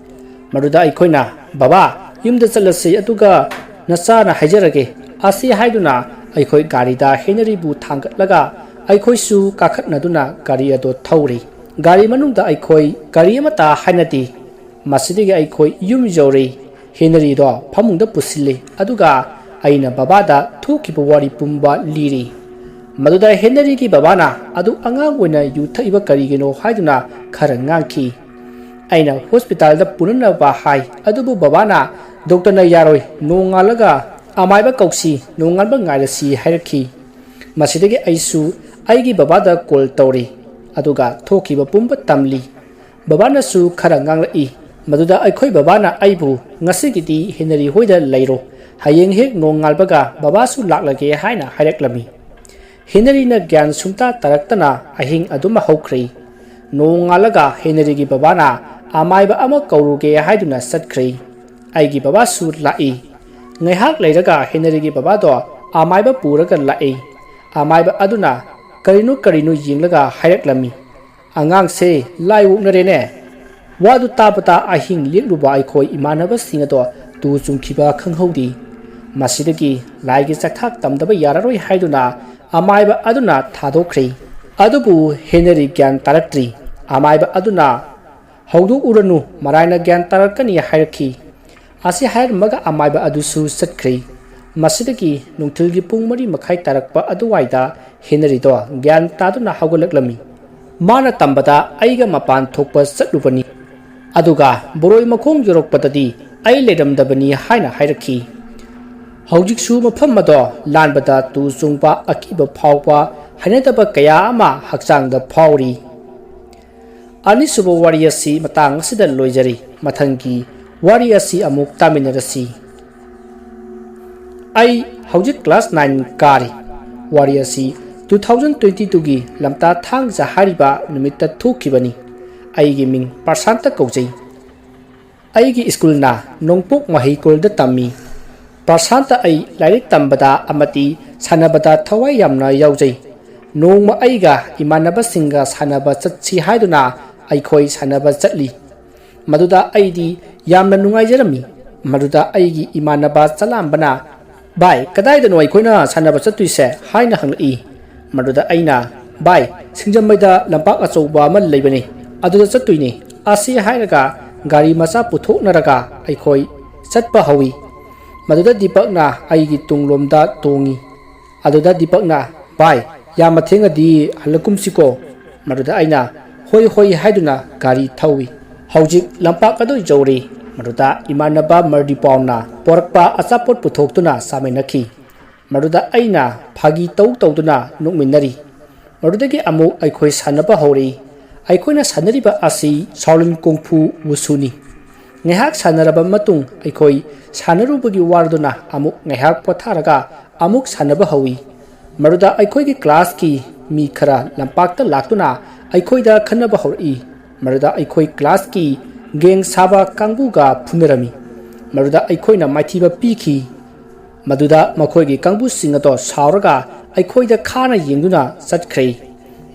ꯃꯗꯨꯗ ꯑꯩꯈꯣꯏꯅ, "ꯕꯕꯥ, ꯌꯨꯝꯗ ꯆꯠꯂꯁꯤ, ꯑꯗꯨꯒ ꯅꯆꯥꯅ ꯍꯥꯏꯖꯔꯒꯦ" ꯑꯁꯤ ꯍꯥꯏꯗꯨꯅ ꯑꯩꯈꯣꯏ ꯒꯥꯔꯤꯗ ꯍꯦꯅꯔꯤꯕꯨ ꯊꯥꯡꯒꯠꯂꯒ ꯑꯩꯈꯣꯏꯁꯨ ꯀꯥꯈꯠꯅꯗꯨꯅ ꯒꯥꯔꯤ ꯑꯗꯨ ꯊꯧꯔꯤ꯫ ꯒꯥꯔꯤ ꯃꯅꯨꯡꯗ ꯑꯩꯈꯣꯏ ꯀꯔꯤ ꯑꯃꯠꯇ ꯍꯥꯏꯅꯗꯦ꯫ ꯃꯁꯤꯗꯒꯤ ꯑꯩꯈꯣꯏ ꯌꯨꯝ ꯌꯧꯔꯦ꯫ ꯍꯦꯅꯔꯤꯗꯣ ꯐꯃꯨꯡꯗ ꯄꯨꯁꯤꯜꯂꯦ, ꯑꯗꯨꯒ ꯑꯩꯅ ꯕꯕꯥꯗ ꯊꯣꯛꯈꯤꯕ ꯋꯥꯔꯤ ꯄꯨꯝꯕ ꯂꯤꯔꯤ꯫ ꯃꯗꯨꯗ ꯍꯦꯅꯔꯤꯒꯤ ꯕꯕꯥꯅ ꯑꯗꯨ ꯑꯉꯥꯡ ꯑꯣꯏꯅ ꯌꯨ ꯊꯛꯏꯕ ꯀꯔꯤꯒꯤꯅꯣ ꯍꯥꯏꯗꯨꯅ ꯈꯔ ꯉꯥꯡꯈꯤ꯫ ꯑꯩꯅ ꯍꯣꯁꯄꯤꯇꯥꯜꯗ ꯄꯨꯅꯅꯕ ꯍꯥꯏ, ꯑꯗꯨꯕꯨ ꯕꯕꯥꯅ ꯗꯣꯛꯇꯔꯅ ꯌꯥꯔꯣꯏ, ꯅꯣꯡꯉꯥꯜꯂꯒ ꯑꯃꯥꯏꯕ ꯀꯧꯁꯤ, ꯅꯣꯡꯉꯥꯟꯕ ꯉꯥꯏꯔꯁꯤ ꯍꯥꯏꯔꯛꯈꯤ꯫ ꯃꯁꯤꯗꯒꯤ ꯑꯩꯁꯨ ꯑꯩꯒꯤ ꯕꯕꯥꯗ ꯀꯣꯜ ꯇꯧꯔꯤ, ꯑꯗꯨꯒ ꯊꯣꯛꯈꯤꯕ ꯄꯨꯝꯕ ꯇꯝꯂꯤ꯫ ꯕꯕꯥꯅꯁꯨ ꯈꯔ ꯉꯥꯡꯂꯛꯏ꯫ ꯃꯗꯨꯗ ꯑꯩꯈꯣꯏ ꯕꯕꯥꯅ ꯑꯩꯕꯨ, "ꯉꯁꯤꯒꯤꯗꯤ ꯍꯦꯅꯔꯤ ꯍꯣꯏꯗ ꯂꯩꯔꯣ, ꯍꯌꯦꯡ ꯍꯦꯛ ꯅꯣꯡꯉꯥꯜꯕꯒ ꯕꯕꯥꯁꯨ ꯂꯥꯛꯂꯒꯦ" ꯍꯥꯏꯅ ꯍꯥꯏꯔꯛꯂꯝꯃꯤ꯫ ꯍꯦꯅꯔꯤꯅ ꯒ꯭ꯌꯥꯟ ꯁꯨꯡꯇꯥ ꯇꯥꯔꯛꯇꯅ ꯑꯍꯤꯡ ꯑꯗꯨꯃ ꯍꯧꯈ꯭ꯔꯦ꯫ ꯅꯣꯡꯉꯥꯜꯂꯒ ꯍꯦꯅꯔꯤꯒꯤ ꯕꯕꯥꯅ ꯑꯃꯥꯏꯕ ꯑꯃ ꯀꯧꯔꯨꯒꯦ ꯍꯥꯏꯗꯨꯅ ꯆꯠꯈ꯭ꯔꯦ꯫ ꯑꯩꯒꯤ ꯕꯕꯥꯁꯨ ꯂꯥꯛꯏ꯫ ꯉꯥꯏꯍꯥꯛ ꯂꯩꯔꯒ ꯍꯦꯅꯔꯤꯒꯤ ꯕꯕꯥꯗꯣ ꯑꯃꯥꯏꯕ ꯄꯨꯔꯒ ꯂꯥꯛꯏ꯫ ꯑꯃꯥꯏꯕ ꯑꯗꯨꯅ ꯀꯔꯤꯅꯣ ꯀꯔꯤꯅꯣ ꯌꯦꯡꯂꯒ ꯍꯥꯏꯔꯛꯂꯝꯃꯤ, "ꯑꯉꯥꯡꯁꯦ ꯂꯥꯏ ꯑꯣꯛꯅꯔꯦꯅꯦ!" ꯋꯥꯗꯨ ꯇꯥꯕꯗ ꯑꯍꯤꯡ ꯂꯦꯛꯂꯨꯕ ꯑꯩꯈꯣꯏ ꯏꯃꯥꯟꯅꯕꯁꯤꯡ ꯑꯗꯣ ꯇꯨ ꯆꯨꯡꯈꯤꯕ ꯈꯪꯍꯧꯗꯦ꯫ ꯃꯁꯤꯗꯒꯤ ꯂꯥꯏꯒꯤ ꯆꯥꯛꯊꯥꯛ ꯇꯝꯗꯕ ꯌꯥꯔꯔꯣꯏ ꯍꯥꯏꯗꯨꯅ ꯑꯃꯥꯏꯕ ꯑꯗꯨꯅ ꯊꯥꯗꯣꯛꯈ꯭ꯔꯦ꯫ ꯑꯗꯨꯕꯨ ꯍꯦꯅꯔꯤ ꯒ꯭ꯌꯥꯟ ꯇꯥꯔꯛꯇ꯭ꯔꯤ꯫ ꯑꯃꯥꯏꯕ ꯑꯗꯨꯅ "ꯍꯧꯗꯣꯛꯎꯔꯅꯨ, ꯃꯔꯥꯏꯅ ꯒ꯭ꯌꯥꯟ ꯇꯥꯔꯛꯀꯅꯤ" ꯍꯥꯏꯔꯛꯈꯤ꯫ ꯑꯁꯤ ꯍꯥꯏꯔꯝꯃꯒ ꯑꯃꯥꯏꯕ ꯑꯗꯨꯁꯨ ꯆꯠꯈ꯭ꯔꯦ꯫ ꯃꯁꯤꯗꯒꯤ ꯅꯨꯡꯊꯤꯜꯒꯤ ꯄꯨꯡ ꯃꯔꯤ ꯃꯈꯥꯏ ꯇꯥꯔꯛꯄ ꯑꯗꯨꯋꯥꯏꯗ ꯍꯦꯅꯔꯤꯗꯣ ꯒ꯭ꯌꯥꯟ ꯇꯥꯗꯨꯅ ꯍꯧꯒꯠꯂꯛꯂꯝꯃꯤ꯫ ꯃꯥꯅ ꯇꯝꯕꯗ ꯑꯩꯒ ꯃꯄꯥꯟ ꯊꯣꯛꯄ ꯆꯠꯂꯨꯕꯅꯤ꯫ ꯑꯗꯨꯒ ꯕꯣꯔꯣꯏ ꯃꯈꯣꯡ ꯌꯧꯔꯛꯄꯗꯗꯤ ꯑꯩ ꯂꯩꯔꯝꯗꯕꯅꯤ ꯍꯥꯏꯅ ꯍꯥꯏꯔꯛꯈꯤ꯫ ꯍꯧꯖꯤꯛꯁꯨ ꯃꯐꯝ ꯑꯗꯣ ꯂꯥꯟꯕꯗ ꯇꯨ ꯆꯨꯡꯕ, ꯑꯀꯤꯕ ꯐꯥꯎꯕ, ꯍꯩꯅꯗꯕ ꯀꯌꯥ ꯑꯃ ꯍꯛꯆꯥꯡꯗ ꯐꯥꯎꯔꯤ꯫ ꯑꯅꯤꯁꯨꯕ ꯋꯥꯔꯤ ꯑꯁꯤ ꯃꯇꯥꯡ ꯑꯁꯤꯗ ꯂꯣꯏꯖꯔꯤ꯫ ꯃꯊꯪꯒꯤ ꯋꯥꯔꯤ ꯑꯁꯤ ꯑꯃꯨꯛ ꯇꯥꯃꯤꯟꯅꯔꯁꯤ꯫ ꯑꯩ ꯍꯧꯖꯤꯛ class nine ꯀꯥꯔꯤ꯫ ꯋꯥꯔꯤ ꯑꯁꯤ two thousand twenty twoꯒꯤ ꯂꯝꯇꯥ ꯊꯥꯡꯖ ꯍꯥꯏꯔꯤꯕ ꯅꯨꯃꯤꯠꯇ ꯊꯣꯛꯈꯤꯕꯅꯤ꯫ ꯑꯩꯒꯤ ꯃꯤꯡ ꯄ꯭ꯔꯁꯥꯟꯇ ꯀꯧꯖꯩ꯫ ꯑꯩꯒꯤ ꯁ꯭ꯀꯨꯜꯅ ꯅꯣꯡꯄꯣꯛ ꯃꯍꯩꯀꯣꯜꯗ ꯇꯝꯃꯤ꯫ ꯄ꯭ꯔꯁꯥꯟꯇ ꯑꯩ ꯂꯥꯏꯔꯤꯛ ꯇꯝꯕꯗ ꯑꯃꯗꯤ ꯁꯥꯟꯅꯕꯗ ꯊꯋꯥꯏ ꯌꯥꯝꯅ ꯌꯥꯎꯖꯩ꯫ ꯅꯣꯡꯃ ꯑꯩꯒ ꯏꯃꯥꯟꯅꯕꯁꯤꯡꯒ ꯁꯥꯟꯅꯕ ꯆꯠꯁꯤ ꯍꯥꯏꯗꯨꯅ ꯑꯩꯈꯣꯏ ꯁꯥꯟꯅꯕ ꯆꯠꯂꯤ꯫ ꯃꯗꯨꯗ ꯑꯩꯗꯤ ꯌꯥꯝꯅ ꯅꯨꯡꯉꯥꯏꯖꯔꯝꯃꯤ꯫ ꯃꯗꯨꯗ ꯑꯩꯒꯤ ꯏꯃꯥꯟꯅꯕ ꯆꯂꯥꯝꯕꯅ, "ꯚꯥꯏ, ꯀꯗꯥꯏꯗꯅꯣ ꯑꯩꯈꯣꯏꯅ ꯁꯥꯟꯅꯕ ꯆꯠꯇꯣꯏꯁꯦ?" ꯍꯥꯏꯅ ꯍꯪꯂꯛꯏ꯫ ꯃꯗꯨꯗ ꯑꯩꯅ, "ꯚꯥꯏ, ꯁꯤꯡꯖꯃꯩꯗ ꯂꯝꯄꯥꯛ ꯑꯆꯧꯕ ꯑꯃ ꯂꯩꯕꯅꯤ, ꯑꯗꯨꯗ ꯆꯠꯇꯣꯏꯅꯤ" ꯑꯁꯤ ꯍꯥꯏꯔꯒ ꯒꯥꯔꯤ ꯃꯆꯥ ꯄꯨꯊꯣꯛꯅꯔꯒ ꯑꯩꯈꯣꯏ ꯆꯠꯄ ꯍꯧꯏ꯫ ꯃꯗꯨꯗ ꯗꯤꯄꯛꯅ ꯑꯩꯒꯤ ꯇꯨꯡꯂꯣꯝꯗ ꯇꯣꯡꯉꯤ꯫ ꯑꯗꯨꯗ ꯗꯤꯄꯛꯅ, "ꯚꯥꯏ, ꯌꯥꯝꯅ ꯊꯦꯡꯉꯗꯤ ꯍꯜꯂꯛꯀꯨꯝꯁꯤꯀꯣ?" ꯃꯗꯨꯗ ꯑꯩꯅ, "ꯍꯣꯏ, ꯍꯣꯏ" ꯍꯥꯏꯗꯨꯅ ꯒꯥꯔꯤ ꯊꯧꯏ꯫ ꯍꯧꯖꯤꯛ ꯂꯝꯄꯥꯛ ꯑꯗꯨ ꯌꯧꯔꯦ꯫ ꯃꯗꯨꯗ ꯏꯃꯥꯟꯅꯕ ꯃꯔꯗꯤꯄꯥꯎꯅ ꯄꯣꯔꯛꯄ ꯑꯆꯥꯄꯣꯠ ꯄꯨꯊꯣꯛꯇꯨꯅ ꯆꯥꯃꯤꯟꯅꯈꯤ꯫ ꯃꯗꯨꯗ ꯑꯩꯅ ꯐꯥꯒꯤ ꯇꯧ ꯇꯧꯗꯨꯅ ꯅꯣꯛꯃꯤꯟꯅꯔꯤ꯫ ꯃꯗꯨꯗꯒꯤ ꯑꯃꯨꯛ ꯑꯩꯈꯣꯏ ꯁꯥꯟꯅꯕ ꯍꯧꯔꯛꯏ꯫ ꯑꯩꯈꯣꯏꯅ ꯁꯥꯟꯅꯔꯤꯕ ꯑꯁꯤ ꯁꯥꯎꯂꯤꯟ ꯀꯣꯡꯐꯨ ꯋꯨꯁꯨꯅꯤ꯫ ꯉꯥꯏꯍꯥꯛ ꯁꯥꯟꯅꯔꯕ ꯃꯇꯨꯡ ꯑꯩꯈꯣꯏ ꯁꯥꯟꯅꯔꯨꯕꯒꯤ ꯋꯥꯔꯗꯨꯅ ꯑꯃꯨꯛ ꯉꯥꯏꯍꯥꯛ ꯄꯣꯊꯥꯔꯒ ꯑꯃꯨꯛ ꯁꯥꯟꯅꯕ ꯍꯧꯏ꯫ ꯃꯗꯨꯗ ꯑꯩꯈꯣꯏꯒꯤ classꯀꯤ ꯃꯤ ꯈꯔ ꯂꯝꯄꯥꯛꯇ ꯂꯥꯛꯇꯨꯅ ꯑꯩꯈꯣꯏꯗ ꯈꯟꯅꯕ ꯍꯧꯔꯛꯏ꯫ ꯃꯗꯨꯗ ꯑꯩꯈꯣꯏ ꯀ꯭ꯂꯥꯁꯀꯤ ꯒꯦꯡ ꯁꯥꯕ ꯀꯥꯡꯕꯨꯒ ꯐꯨꯅꯔꯝꯃꯤ꯫ ꯃꯗꯨꯗ ꯑꯩꯈꯣꯏꯅ ꯃꯥꯏꯊꯤꯕ ꯄꯤꯈꯤ꯫ ꯃꯗꯨꯗ ꯃꯈꯣꯏꯒꯤ ꯀꯥꯡꯕꯨꯁꯤꯡ ꯑꯗꯣ ꯁꯥꯎꯔꯒ ꯑꯩꯈꯣꯏꯗ ꯈꯥꯅ ꯌꯦꯡꯗꯨꯅ ꯆꯠꯈ꯭ꯔꯦ꯫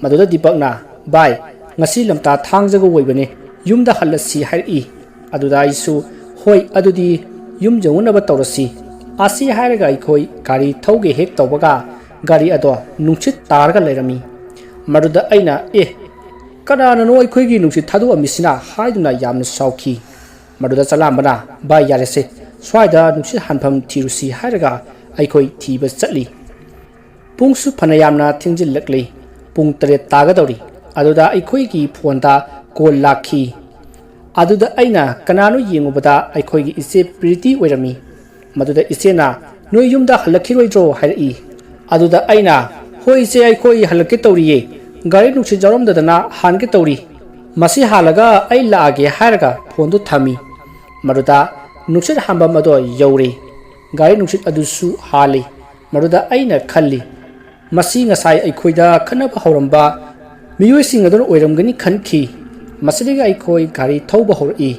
ꯃꯗꯨꯗ ꯗꯤꯄꯛꯅ, "ꯚꯥꯏ, ꯉꯁꯤ ꯂꯝꯇꯥ ꯊꯥꯡꯖꯒ ꯑꯣꯏꯕꯅꯦ, ꯌꯨꯝꯗ ꯍꯜꯂꯁꯤ" ꯍꯥꯏꯔꯛꯏ꯫ ꯑꯗꯨꯗ ꯑꯩꯁꯨ, "ꯍꯣꯏ, ꯑꯗꯨꯗꯤ ꯌꯨꯝ ꯌꯧꯅꯅꯕ ꯇꯧꯔꯁꯤ" ꯑꯁꯤ ꯍꯥꯏꯔꯒ ꯑꯩꯈꯣꯏ ꯒꯥꯔꯤ ꯊꯧꯒꯦ ꯍꯦꯛ ꯇꯧꯕꯒ ꯒꯥꯔꯤ ꯑꯗꯣ ꯅꯨꯡꯁꯤꯠ ꯇꯥꯔꯒ ꯂꯩꯔꯝꯃꯤ꯫ ꯃꯗꯨꯗ ꯑꯩꯅ, "ꯑꯦ, ꯀꯅꯥꯅꯅꯣ ꯑꯩꯈꯣꯏꯒꯤ ꯅꯨꯡꯁꯤꯠ ꯊꯥꯗꯣꯛꯑꯝꯃꯤꯁꯤꯅ?" ꯍꯥꯏꯗꯨꯅ ꯌꯥꯝꯅ ꯁꯥꯎꯈꯤ꯫ ꯃꯗꯨꯗ ꯆꯂꯥꯝꯕꯅ, "ꯚꯥꯏ, ꯌꯥꯔꯦꯁꯦ, ꯁ꯭ꯋꯥꯏꯗ ꯅꯨꯡꯁꯤꯠ ꯍꯥꯟꯐꯝ ꯊꯤꯔꯨꯁꯤ" ꯍꯥꯏꯔꯒ ꯑꯩꯈꯣꯏ ꯊꯤꯕ ꯆꯠꯂꯤ꯫ ꯄꯨꯡꯁꯨ ꯐꯅꯌꯥꯝꯅ ꯊꯦꯡꯖꯤꯜꯂꯛꯂꯤ꯫ ꯄꯨꯡ ꯇꯔꯦꯠ ꯇꯥꯒꯗꯧꯔꯤ꯫ ꯑꯗꯨꯗ ꯑꯩꯈꯣꯏꯒꯤ ꯐꯣꯟꯗ ꯀꯣꯜ ꯂꯥꯛꯈꯤ꯫ ꯑꯗꯨꯗ ꯑꯩꯅ ꯀꯅꯥꯅꯣ ꯌꯦꯡꯉꯨꯕꯗ ꯑꯩꯈꯣꯏꯒꯤ ꯏꯆꯦ ꯄ꯭ꯔꯤꯇꯤ ꯑꯣꯏꯔꯝꯃꯤ꯫ ꯃꯗꯨꯗ ꯏꯆꯦꯅ, "ꯅꯣꯏ ꯌꯨꯝꯗ ꯍꯜꯂꯛꯈꯤꯔꯣꯏꯗ꯭ꯔꯣ?" ꯍꯥꯏꯔꯛꯏ꯫ ꯑꯗꯨꯗ ꯑꯩꯅ, "ꯍꯣꯏ ꯏꯆꯦ, ꯑꯩꯈꯣꯏ ꯍꯜꯂꯛꯀꯦ ꯇꯧꯔꯤꯌꯦ, ꯒꯥꯔꯤ ꯅꯨꯡꯁꯤꯠ ꯌꯥꯎꯔꯝꯗꯗꯅ ꯍꯥꯟꯒꯦ ꯇꯧꯔꯤ꯫ ꯃꯁꯤ ꯍꯥꯜꯂꯒ ꯑꯩ ꯂꯥꯛꯑꯒꯦ" ꯍꯥꯏꯔꯒ ꯐꯣꯟꯗꯨ ꯊꯝꯃꯤ꯫ ꯃꯗꯨꯗ ꯅꯨꯡꯁꯤꯠ ꯍꯥꯟꯐꯝ ꯑꯗꯣ ꯌꯧꯔꯦ꯫ ꯒꯥꯔꯤ ꯅꯨꯡꯁꯤꯠ ꯑꯗꯨꯁꯨ ꯍꯥꯜꯂꯤ꯫ ꯃꯗꯨꯗ ꯑꯩꯅ ꯈꯜꯂꯤ, "ꯃꯁꯤ ꯉꯁꯥꯏ ꯑꯩꯈꯣꯏꯗ ꯈꯠꯅꯕ ꯍꯧꯔꯝꯕ ꯃꯤꯑꯣꯏꯁꯤꯡ ꯑꯗꯨꯅ ꯑꯣꯏꯔꯝꯒꯅꯤ" ꯈꯟꯈꯤ꯫ ꯃꯁꯤꯗꯒꯤ ꯑꯩꯈꯣꯏ ꯒꯥꯔꯤ ꯊꯧꯕ ꯍꯧꯔꯛꯏ꯫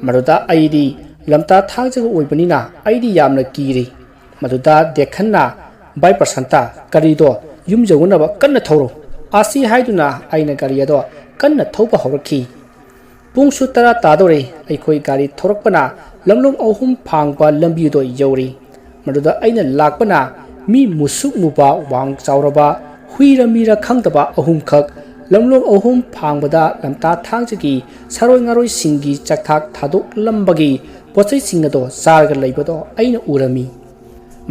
ꯃꯗꯨꯗ ꯑꯩꯗꯤ ꯂꯝꯇꯥ ꯊꯥꯡꯖꯒ ꯑꯣꯏꯕꯅꯤꯅ ꯑꯩꯗꯤ ꯌꯥꯝꯅ ꯀꯤꯔꯤ꯫ ꯃꯗꯨꯗ ꯗꯦꯈꯟꯅ, "ꯚꯥꯏ ꯄ꯭ꯔꯁꯥꯟꯇ, ꯒꯥꯔꯤꯗꯣ ꯌꯨꯝ ꯌꯧꯅꯅꯕ ꯀꯟꯅ ꯊꯧꯔꯣ" ꯑꯁꯤ ꯍꯥꯏꯗꯨꯅ ꯑꯩꯅ ꯒꯥꯔꯤ ꯑꯗꯣ ꯀꯟꯅ ꯊꯧꯕ ꯍꯧꯔꯛꯈꯤ꯫ ꯄꯨꯡꯁꯨ ꯇꯔꯥ ꯇꯥꯗꯧꯔꯦ꯫ ꯑꯩꯈꯣꯏ ꯒꯥꯔꯤ ꯊꯧꯔꯛꯄꯅ ꯂꯝꯂꯣꯡ ꯑꯍꯨꯝ ꯐꯥꯡꯕ ꯂꯝꯕꯤ ꯑꯗꯣ ꯌꯧꯔꯦ꯫ ꯃꯗꯨꯗ ꯑꯩꯅ ꯂꯥꯛꯄꯅ ꯃꯤ ꯃꯨꯁꯨꯛ ꯃꯨꯕ, ꯋꯥꯡ ꯆꯥꯎꯔꯕ, ꯍꯨꯏꯔ ꯃꯤꯔ ꯈꯪꯗꯕ ꯑꯍꯨꯝꯈꯛ ꯂꯝꯂꯣꯡ ꯑꯍꯨꯝ ꯐꯥꯡꯕꯗ ꯂꯝꯇꯥ ꯊꯥꯡꯖꯒꯤ ꯁꯥꯔꯣꯏ ꯉꯥꯔꯣꯏꯁꯤꯡꯒꯤ ꯆꯥꯛꯊꯥꯛ ꯊꯥꯗꯣꯛꯂꯝꯕꯒꯤ ꯄꯣꯠꯆꯩꯁꯤꯡ ꯑꯗꯣ ꯆꯥꯔꯒ ꯂꯩꯕꯗꯣ ꯑꯩꯅ ꯎꯔꯝꯃꯤ꯫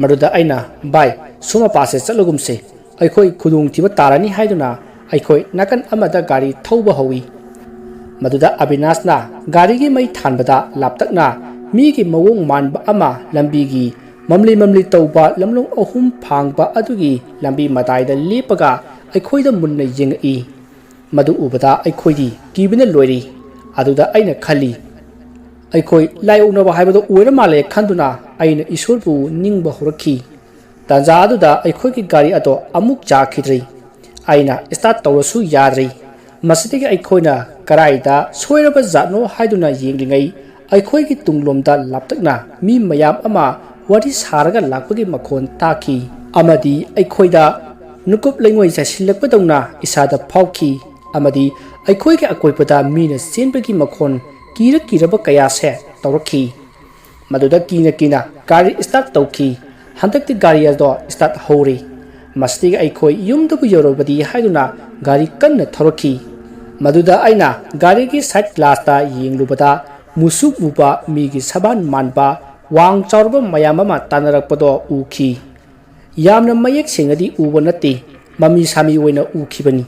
ꯃꯗꯨꯗ ꯑꯩꯅ, "ꯚꯥꯏ, ꯁꯣꯝ ꯃꯄꯥꯁꯦ ꯆꯠꯂꯒꯨꯝꯁꯦ, ꯑꯩꯈꯣꯏ ꯈꯨꯗꯣꯡꯊꯤꯕ ꯇꯥꯔꯅꯤ" ꯍꯥꯏꯗꯨꯅ ꯑꯩꯈꯣꯏ ꯅꯥꯀꯟ ꯑꯃꯗ ꯒꯥꯔꯤ ꯊꯧꯕ ꯍꯧꯏ꯫ ꯃꯗꯨꯗ ꯑꯕꯤꯅꯥꯁꯅ ꯒꯥꯔꯤꯒꯤ ꯃꯩ ꯊꯥꯟꯕꯗ ꯂꯥꯞꯇꯛꯅ ꯃꯤꯒꯤ ꯃꯑꯣꯡ ꯃꯥꯟꯕ ꯑꯃ ꯂꯝꯕꯤꯒꯤ ꯃꯝꯂꯤ ꯃꯝꯂꯤ ꯇꯧꯕ ꯂꯝꯂꯣꯡ ꯑꯍꯨꯝ ꯐꯥꯡꯕ ꯑꯗꯨꯒꯤ ꯂꯝꯕꯤ ꯃꯇꯥꯏꯗ ꯂꯦꯞꯄꯒ ꯑꯩꯈꯣꯏꯗ ꯃꯨꯟꯅ ꯌꯦꯡꯉꯛꯏ꯫ ꯃꯗꯨ ꯎꯕꯗ ꯑꯩꯈꯣꯏꯗꯤ ꯀꯤꯕꯅ ꯂꯣꯏꯔꯤ꯫ ꯑꯗꯨꯗ ꯑꯩꯅ ꯈꯜꯂꯤ, "ꯑꯩꯈꯣꯏ ꯂꯥꯏ ꯑꯣꯛꯅꯕ ꯍꯥꯏꯕꯗꯣ ꯑꯣꯏꯔ ꯃꯥꯜꯂꯦ" ꯈꯟꯗꯨꯅ ꯑꯩꯅ ꯏꯁꯣꯔꯕꯨ ꯅꯤꯡꯕ ꯍꯧꯔꯛꯈꯤ꯫ ꯇꯥꯟꯖꯥ ꯑꯗꯨꯗ ꯑꯩꯈꯣꯏꯒꯤ ꯒꯥꯔꯤ ꯑꯗꯣ ꯑꯃꯨꯛ ꯆꯥꯈꯤꯗ꯭ꯔꯤ꯫ ꯑꯩꯅ start ꯇꯧꯔꯁꯨ ꯌꯥꯗ꯭ꯔꯤ꯫ ꯃꯁꯤꯗꯒꯤ ꯑꯩꯈꯣꯏꯅ ꯀꯔꯥꯏꯗ ꯁꯣꯏꯔꯕ ꯖꯥꯠꯅꯣ ꯍꯥꯏꯗꯨꯅ ꯌꯦꯡꯂꯤꯉꯩ, ꯑꯩꯈꯣꯏꯒꯤ ꯇꯨꯡꯂꯣꯝꯗ ꯂꯥꯞꯇꯛꯅ ꯃꯤ ꯃꯌꯥꯝ ꯑꯃ ꯋꯥꯔꯤ ꯁꯥꯔꯒ ꯂꯥꯛꯄꯒꯤ ꯃꯈꯣꯟ ꯇꯥꯈꯤ꯫ ꯑꯃꯗꯤ ꯑꯩꯈꯣꯏꯗ ꯅꯨꯀꯨꯞ ꯂꯩꯉꯣꯏ ꯆꯥꯏꯁꯤꯜꯂꯛꯄꯗꯧꯅ ꯏꯁꯥꯗ ꯐꯥꯎꯈꯤ꯫ ꯑꯃꯗꯤ ꯑꯩꯈꯣꯏꯒꯤ ꯑꯀꯣꯏꯕꯗ ꯃꯤꯅ ꯆꯦꯟꯕꯒꯤ ꯃꯈꯣꯟ, ꯀꯤꯔ ꯀꯤꯔꯕ ꯀꯌꯥꯁꯦ ꯇꯧꯔꯛꯈꯤ꯫ ꯃꯗꯨꯗ ꯀꯤꯅ ꯀꯤꯅ ꯒꯥꯔꯤ start ꯇꯧꯈꯤ꯫ ꯍꯟꯗꯛꯇꯤ ꯒꯥꯔꯤ ꯑꯗꯣ start ꯍꯧꯔꯦ꯫ ꯃꯁꯤꯗꯒꯤ ꯑꯩꯈꯣꯏ ꯌꯨꯝꯗꯕꯨ ꯌꯧꯔꯕꯗꯤ ꯍꯥꯏꯗꯨꯅ ꯒꯥꯔꯤ ꯀꯟꯅ ꯊꯧꯔꯛꯈꯤ꯫ ꯃꯗꯨꯗ ꯑꯩꯅ ꯒꯥꯔꯤꯒꯤ side glassꯇ ꯌꯦꯡꯂꯨꯕꯗ, ꯃꯨꯁꯨꯛ ꯃꯨꯕ, ꯃꯤꯒꯤ ꯁꯕꯥꯟ ꯃꯥꯟꯕ, ꯋꯥꯡ ꯆꯥꯎꯔꯕ ꯃꯌꯥꯝ ꯑꯃ ꯇꯥꯟꯅꯔꯛꯄꯗꯣ ꯎꯈꯤ꯫ ꯌꯥꯝꯅ ꯃꯌꯦꯛ ꯁꯦꯡꯅꯗꯤ ꯎꯕ ꯅꯠꯇꯦ, ꯃꯃꯤ ꯁꯥꯃꯤ ꯑꯣꯏꯅ ꯎꯈꯤꯕꯅꯤ꯫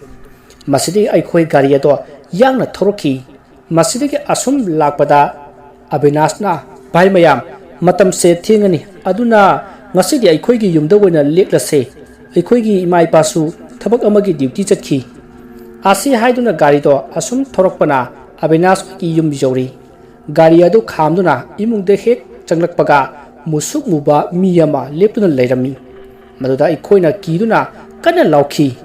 ꯃꯁꯤꯗꯒꯤ ꯑꯩꯈꯣꯏ ꯒꯥꯔꯤ ꯑꯗꯣ ꯌꯥꯡꯅ ꯊꯧꯔꯛꯈꯤ꯫ ꯃꯁꯤꯗꯒꯤ ꯑꯁꯨꯝ ꯂꯥꯛꯄꯗ ꯑꯕꯤꯅꯥꯁꯅ, "ꯚꯥꯏ ꯃꯌꯥꯝ, ꯃꯇꯝꯁꯦ ꯊꯦꯡꯉꯅꯤ, ꯑꯗꯨꯅ ꯉꯁꯤꯗꯤ ꯑꯩꯈꯣꯏꯒꯤ ꯌꯨꯝꯗ ꯑꯣꯏꯅ ꯂꯦꯛꯂꯁꯦ꯫ ꯑꯩꯈꯣꯏꯒꯤ ꯏꯃꯥ ꯏꯄꯥꯁꯨ ꯊꯕꯛ ꯑꯃꯒꯤ duty ꯆꯠꯈꯤ" ꯑꯁꯤ ꯍꯥꯏꯗꯨꯅ ꯒꯥꯔꯤꯗꯣ ꯑꯁꯨꯝ ꯊꯧꯔꯛꯄꯅ ꯑꯕꯤꯅꯥꯁ ꯍꯣꯏꯒꯤ ꯌꯨꯝ ꯌꯧꯔꯤ꯫ ꯒꯥꯔꯤ ꯑꯗꯨ ꯈꯥꯝꯗꯨꯅ ꯏꯃꯨꯡꯗ ꯍꯦꯛ ꯆꯪꯂꯛꯄꯒ, ꯃꯨꯁꯨꯛ ꯃꯨꯕ ꯃꯤ ꯑꯃ ꯂꯦꯞꯇꯨꯅ ꯂꯩꯔꯝꯃꯤ꯫ ꯃꯗꯨꯗ ꯑꯩꯈꯣꯏꯅ ꯀꯤꯗꯨꯅ ꯀꯟꯅ ꯂꯥꯎꯈꯤ꯫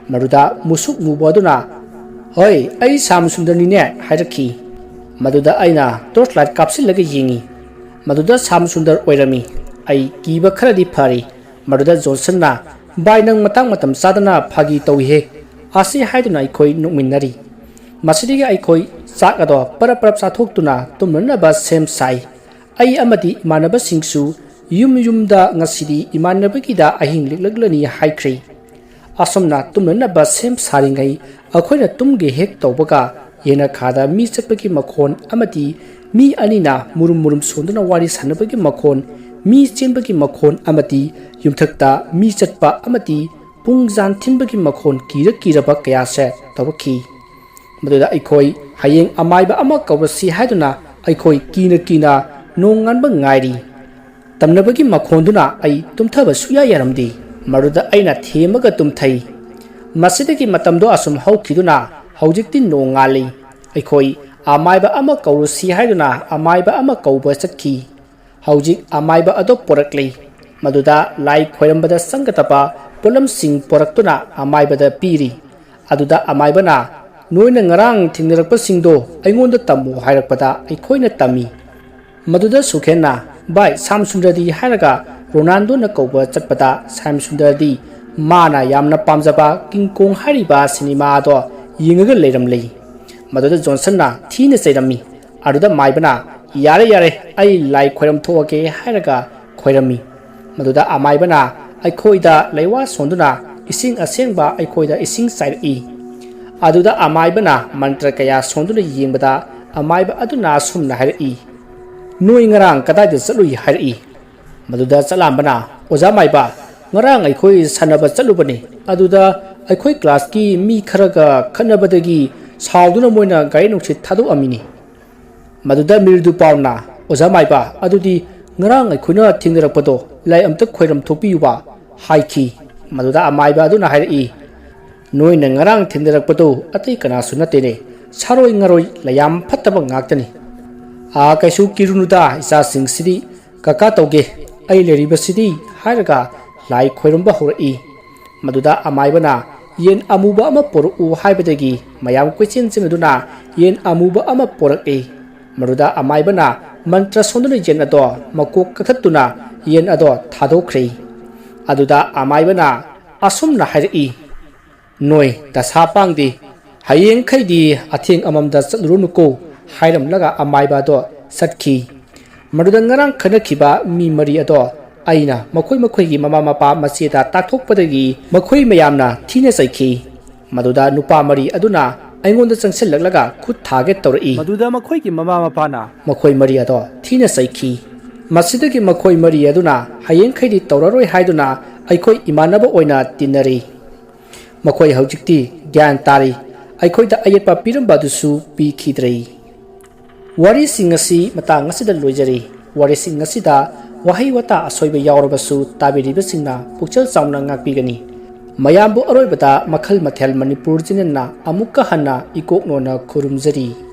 ꯃꯗꯨꯗ ꯃꯨꯁꯨꯛ ꯃꯨꯕ ꯑꯗꯨꯅ, "ꯍꯣꯏ, ꯑꯩ ꯁ꯭ꯌꯥꯝ ꯁꯨꯟꯗꯔꯅꯤꯅꯦ" ꯍꯥꯏꯔꯛꯈꯤ꯫ ꯃꯗꯨꯗ ꯑꯩꯅ torch light ꯀꯥꯞꯁꯤꯜꯂꯒ ꯌꯦꯡꯉꯤ꯫ ꯃꯗꯨꯗ ꯁ꯭ꯌꯥꯝ ꯁꯨꯟꯗꯔ ꯑꯣꯏꯔꯝꯃꯤ꯫ ꯑꯩ ꯀꯤꯕ ꯈꯔꯗꯤ ꯐꯔꯤ꯫ ꯃꯗꯨꯗ ꯖꯣꯟꯁꯟꯅ, "ꯚꯥꯏ, ꯅꯪ ꯃꯇꯥꯡ ꯃꯇꯝ ꯆꯥꯗꯅ ꯐꯥꯒꯤ ꯇꯧꯏꯍꯦ" ꯑꯁꯤ ꯍꯥꯏꯗꯨꯅ ꯑꯩꯈꯣꯏ ꯅꯣꯛꯃꯤꯟꯅꯔꯤ꯫ ꯃꯁꯤꯗꯒꯤ ꯑꯩꯈꯣꯏ ꯆꯥꯛ ꯑꯗꯣ ꯄꯔꯞ ꯄꯔꯞ ꯆꯥꯊꯣꯛꯇꯨꯅ ꯇꯨꯝꯅꯅꯕ ꯁꯦꯝ ꯁꯥꯏ꯫ ꯑꯩ ꯑꯃꯗꯤ ꯏꯃꯥꯟꯅꯕꯁꯤꯡꯁꯨ ꯌꯨꯝ ꯌꯨꯝꯗ ꯉꯁꯤꯗꯤ ꯏꯃꯥꯟꯅꯕꯒꯤꯗ ꯑꯍꯤꯡ ꯂꯦꯛꯂꯛꯂꯅꯤ ꯍꯥꯏꯈ꯭ꯔꯦ꯫ ꯑꯁꯨꯝꯅ ꯇꯨꯝꯅꯅꯕ ꯁꯦꯝ ꯁꯥꯔꯤꯉꯩ, ꯑꯩꯈꯣꯏꯅ ꯇꯨꯝꯒꯦ ꯍꯦꯛ ꯇꯧꯕꯒ, ꯌꯦꯅꯈꯥꯗ ꯃꯤ ꯆꯠꯄꯒꯤ ꯃꯈꯣꯟ ꯑꯃꯗꯤ ꯃꯤ ꯑꯅꯤꯅ ꯃꯨꯔꯨꯝ ꯃꯨꯔꯨꯝ ꯁꯣꯟꯗꯨꯅ ꯋꯥꯔꯤ ꯁꯥꯟꯅꯕꯒꯤ ꯃꯈꯣꯟ, ꯃꯤ ꯆꯦꯟꯕꯒꯤ ꯃꯈꯣꯟ ꯑꯃꯗꯤ ꯌꯨꯝꯊꯛꯇ ꯃꯤ ꯆꯠꯄ ꯑꯃꯗꯤ ꯄꯨꯡ ꯖꯥꯟ ꯊꯤꯟꯕꯒꯤ ꯃꯈꯣꯟ, ꯀꯤꯔ ꯀꯤꯔꯕ ꯀꯌꯥꯁꯦ ꯇꯧꯔꯛꯈꯤ꯫ ꯃꯗꯨꯗ ꯑꯩꯈꯣꯏ ꯍꯌꯦꯡ ꯑꯃꯥꯏꯕ ꯑꯃ ꯀꯧꯔꯁꯤ ꯍꯥꯏꯗꯨꯅ ꯑꯩꯈꯣꯏ ꯀꯤꯅ ꯀꯤꯅ ꯅꯣꯡꯉꯥꯟꯕ ꯉꯥꯏꯔꯤ꯫ ꯇꯝꯅꯕꯒꯤ ꯃꯈꯣꯟꯗꯨꯅ ꯑꯩ ꯇꯨꯝꯊꯕ ꯁꯨꯌꯥ ꯌꯥꯔꯝꯗꯦ꯫ ꯃꯗꯨꯗ ꯑꯩꯅ ꯊꯦꯝꯃꯒ ꯇꯨꯝꯊꯩ꯫ ꯃꯁꯤꯗꯒꯤ ꯃꯇꯝꯗꯣ ꯑꯁꯨꯝ ꯍꯧꯈꯤꯗꯨꯅ ꯍꯧꯖꯤꯛꯇꯤ ꯅꯣꯡꯉꯥꯜꯂꯤ꯫ ꯑꯩꯈꯣꯏ ꯑꯃꯥꯏꯕ ꯑꯃ ꯀꯧꯔꯨꯁꯤ ꯍꯥꯏꯗꯨꯅ ꯑꯃꯥꯏꯕ ꯑꯃ ꯀꯧꯕ ꯆꯠꯈꯤ꯫ ꯍꯧꯖꯤꯛ ꯑꯃꯥꯏꯕ ꯑꯗꯨ ꯄꯣꯔꯛꯂꯤ꯫ ꯃꯗꯨꯗ ꯂꯥꯏ ꯈꯣꯏꯔꯝꯕꯗ ꯆꯪꯒꯗꯕ ꯄꯣꯠꯂꯝꯁꯤꯡ ꯄꯣꯔꯛꯇꯨꯅ ꯑꯃꯥꯏꯕꯗ ꯄꯤꯔꯤ꯫ ꯑꯗꯨꯗ ꯑꯃꯥꯏꯕꯅ "ꯅꯣꯏꯅ ꯉꯔꯥꯡ ꯊꯦꯡꯅꯔꯛꯄꯁꯤꯡꯗꯣ ꯑꯩꯉꯣꯟꯗ ꯇꯝꯃꯨ" ꯍꯥꯏꯔꯛꯄꯗ ꯑꯩꯈꯣꯏꯅ ꯇꯝꯃꯤ꯫ ꯃꯗꯨꯗ ꯁꯨꯈꯦꯟꯅ, "ꯚꯥꯏ, ꯁ꯭ꯌꯥꯝ ꯁꯨꯟꯗꯔꯗꯤ?" ꯍꯥꯏꯔꯒ ꯔꯣꯅꯥꯜꯗꯣꯅ ꯀꯧꯕ ꯆꯠꯄꯗ ꯁ꯭ꯌꯥꯝ ꯁꯨꯟꯗꯔꯗꯤ ꯃꯥꯅ ꯌꯥꯝꯅ ꯄꯥꯝꯖꯕ ꯀꯤꯡ ꯀꯣꯡ ꯍꯥꯏꯔꯤꯕ ꯁꯤꯅꯦꯃꯥ ꯑꯗꯣ ꯌꯦꯡꯉꯒ ꯂꯩꯔꯝꯂꯤ꯫ ꯃꯗꯨꯗ ꯖꯣꯟꯁꯟꯅ ꯊꯤꯅ ꯆꯩꯔꯝꯃꯤ꯫ ꯑꯗꯨꯗ ꯃꯥꯏꯕꯅ, "ꯌꯥꯔꯦ, ꯌꯥꯔꯦ, ꯑꯩ ꯂꯥꯏ ꯈꯣꯏꯔꯝ ꯊꯣꯛꯑꯒꯦ" ꯍꯥꯏꯔꯒ ꯈꯣꯏꯔꯝꯃꯤ꯫ ꯃꯗꯨꯗ ꯑꯃꯥꯏꯕꯅ ꯑꯩꯈꯣꯏꯗ ꯂꯩꯋꯥ ꯁꯣꯟꯗꯨꯅ ꯏꯁꯤꯡ ꯑꯁꯦꯡꯕ ꯑꯩꯈꯣꯏꯗ ꯏꯁꯤꯡ ꯆꯥꯏꯔꯛꯏ꯫ ꯑꯗꯨꯗ ꯑꯃꯥꯏꯕꯅ ꯃꯟꯇ꯭ꯔ ꯀꯌꯥ ꯁꯣꯟꯗꯨꯅ ꯌꯦꯡꯕꯗ ꯑꯃꯥꯏꯕ ꯑꯗꯨꯅ ꯑꯁꯨꯝꯅ ꯍꯥꯏꯔꯛꯏ, "ꯅꯣꯏ ꯉꯔꯥꯡ ꯀꯗꯥꯏꯗ ꯆꯠꯂꯨꯏ?" ꯍꯥꯏꯔꯛꯏ꯫ ꯃꯗꯨꯗ ꯆꯂꯥꯝꯕꯅ, "ꯑꯣꯖꯥ ꯃꯥꯏꯕ, ꯉꯔꯥꯡ ꯑꯩꯈꯣꯏ ꯁꯥꯟꯅꯕ ꯆꯠꯂꯨꯕꯅꯤ꯫ ꯑꯗꯨꯗ ꯑꯩꯈꯣꯏ ꯀ꯭ꯂꯥꯁꯀꯤ ꯃꯤ ꯈꯔꯒ ꯈꯠꯅꯕꯗꯒꯤ ꯁꯥꯎꯗꯨꯅ ꯃꯣꯏꯅ ꯒꯥꯔꯤ ꯅꯨꯡꯁꯤꯠ ꯊꯥꯗꯣꯛꯑꯝꯃꯤꯅꯤ"꯫ ꯃꯗꯨꯗ ꯃꯤꯔꯗꯨ ꯄꯥꯎꯅ, "ꯑꯣꯖꯥ ꯃꯥꯏꯕ, ꯑꯗꯨꯗꯤ ꯉꯔꯥꯡ ꯑꯩꯈꯣꯏꯅ ꯊꯦꯡꯅꯔꯛꯄꯗꯣ ꯂꯥꯏ ꯑꯝꯇ ꯈꯣꯏꯔꯝ ꯊꯣꯛꯄꯤꯌꯨꯕ" ꯍꯥꯏꯈꯤ꯫ ꯃꯗꯨꯗ ꯑꯃꯥꯏꯕ ꯑꯗꯨꯅ ꯍꯥꯏꯔꯛꯏ, "ꯅꯣꯏꯅ ꯉꯔꯥꯡ ꯊꯦꯡꯅꯔꯛꯄꯗꯨ ꯑꯇꯩ ꯀꯅꯥꯁꯨ ꯅꯠꯇꯦꯅꯦ, ꯁꯥꯔꯣꯏ ꯉꯥꯔꯣꯏ ꯂꯩꯌꯥꯝ ꯐꯠꯇꯕ ꯉꯥꯛꯇꯅꯤ꯫ ꯑꯥ, ꯀꯩꯁꯨ ꯀꯤꯔꯨꯅꯨꯗ, ꯏꯆꯥꯁꯤꯡꯁꯤꯗꯤ ꯀꯀꯥ ꯇꯧꯒꯦ, ꯑꯩ ꯂꯩꯔꯤꯕꯁꯤꯗꯤ" ꯍꯥꯏꯔꯒ ꯂꯥꯏ ꯈꯣꯏꯔꯝꯕ ꯍꯧꯔꯛꯏ꯫ ꯃꯗꯨꯗ ꯑꯃꯥꯏꯕꯅ, "ꯌꯦꯟ ꯑꯃꯨꯕ ꯑꯃ ꯄꯣꯔꯛꯎ" ꯍꯥꯏꯕꯗꯒꯤ ꯃꯌꯥꯝ ꯀꯣꯏꯆꯦꯟ ꯆꯦꯟꯗꯨꯅ ꯌꯦꯟ ꯑꯃꯨꯕ ꯑꯃ ꯄꯣꯔꯛꯏ꯫ ꯃꯗꯨꯗ ꯑꯃꯥꯏꯕꯅ ꯃꯟꯇ꯭ꯔ ꯁꯣꯟꯗꯨꯅ ꯌꯦꯟ ꯑꯗꯣ ꯃꯀꯣꯛ ꯀꯛꯊꯠꯇꯨꯅ ꯌꯦꯟ ꯑꯗꯣ ꯊꯥꯗꯣꯛꯈ꯭ꯔꯦ꯫ ꯑꯗꯨꯗ ꯑꯃꯥꯏꯕꯅ ꯑꯁꯨꯝꯅ ꯍꯥꯏꯔꯛꯏ, "ꯅꯣꯏ ꯗꯁꯥ ꯄꯥꯡꯗꯦ, ꯍꯌꯦꯡꯈꯩꯗꯤ ꯑꯊꯦꯡ ꯑꯃꯝꯗ ꯆꯠꯂꯨꯔꯅꯨꯀꯣ" ꯍꯥꯏꯔꯝꯂꯒ ꯑꯃꯥꯏꯕ ꯑꯗꯣ ꯆꯠꯈꯤ꯫ ꯃꯗꯨꯗ ꯉꯔꯥꯡ ꯈꯠꯅꯈꯤꯕ ꯃꯤ ꯃꯔꯤ ꯑꯗꯣ ꯑꯩꯅ ꯃꯈꯣꯏ ꯃꯈꯣꯏꯒꯤ ꯃꯃꯥ ꯃꯄꯥ ꯃꯆꯦꯗ ꯇꯥꯛꯊꯣꯛꯄꯗꯒꯤ ꯃꯈꯣꯏ ꯃꯌꯥꯝꯅ ꯊꯤꯅ ꯆꯩꯈꯤ꯫ ꯃꯗꯨꯗ ꯅꯨꯄꯥ ꯃꯔꯤ ꯑꯗꯨꯅ ꯑꯩꯉꯣꯟꯗ ꯆꯪꯁꯤꯜꯂꯛꯂꯒ ꯈꯨꯠ ꯊꯥꯒꯦ ꯇꯧꯔꯛꯏ꯫ ꯃꯗꯨꯗ ꯃꯈꯣꯏꯒꯤ ꯃꯃꯥ ꯃꯄꯥꯅ ꯃꯈꯣꯏ ꯃꯔꯤ ꯑꯗꯣ ꯊꯤꯅ ꯆꯩꯈꯤ꯫ ꯃꯁꯤꯗꯒꯤ ꯃꯈꯣꯏ ꯃꯔꯤ ꯑꯗꯨꯅ ꯍꯌꯦꯡꯈꯩꯗꯤ ꯇꯧꯔꯔꯣꯏ ꯍꯥꯏꯗꯨꯅ ꯑꯩꯈꯣꯏ ꯏꯃꯥꯟꯅꯕ ꯑꯣꯏꯅ ꯇꯤꯟꯅꯔꯦ꯫ ꯃꯈꯣꯏ ꯍꯧꯖꯤꯛꯇꯤ ꯒ꯭ꯌꯥꯟ ꯇꯥꯔꯦ, ꯑꯩꯈꯣꯏꯗ ꯑꯌꯦꯠꯄ ꯄꯤꯔꯝꯕ ꯑꯗꯨꯁꯨ ꯄꯤꯈꯤꯗ꯭ꯔꯦ꯫ ꯋꯥꯔꯤꯁꯤꯡ ꯑꯁꯤ ꯃꯇꯥꯡ ꯑꯁꯤꯗ ꯂꯣꯏꯖꯔꯦ꯫ ꯋꯥꯔꯤꯁꯤꯡ ꯑꯁꯤꯗ ꯋꯥꯍꯩ ꯋꯥꯇꯥ ꯑꯁꯣꯏꯕ ꯌꯥꯎꯔꯕꯁꯨ ꯇꯥꯕꯤꯔꯤꯕꯁꯤꯡꯅ ꯄꯨꯛꯆꯦꯜ ꯆꯥꯎꯅ ꯉꯥꯛꯄꯤꯒꯅꯤ꯫ ꯃꯌꯥꯝꯕꯨ ꯑꯔꯣꯏꯕꯗ ꯃꯈꯜ ꯃꯊꯦꯜ ꯃꯅꯤꯄꯨꯔ ꯆꯦꯅꯦꯜꯅ ꯑꯃꯨꯛꯀ ꯍꯟꯅ ꯏꯀꯣꯛ ꯅꯣꯟꯅ ꯈꯨꯔꯨꯝꯖꯔꯤ꯫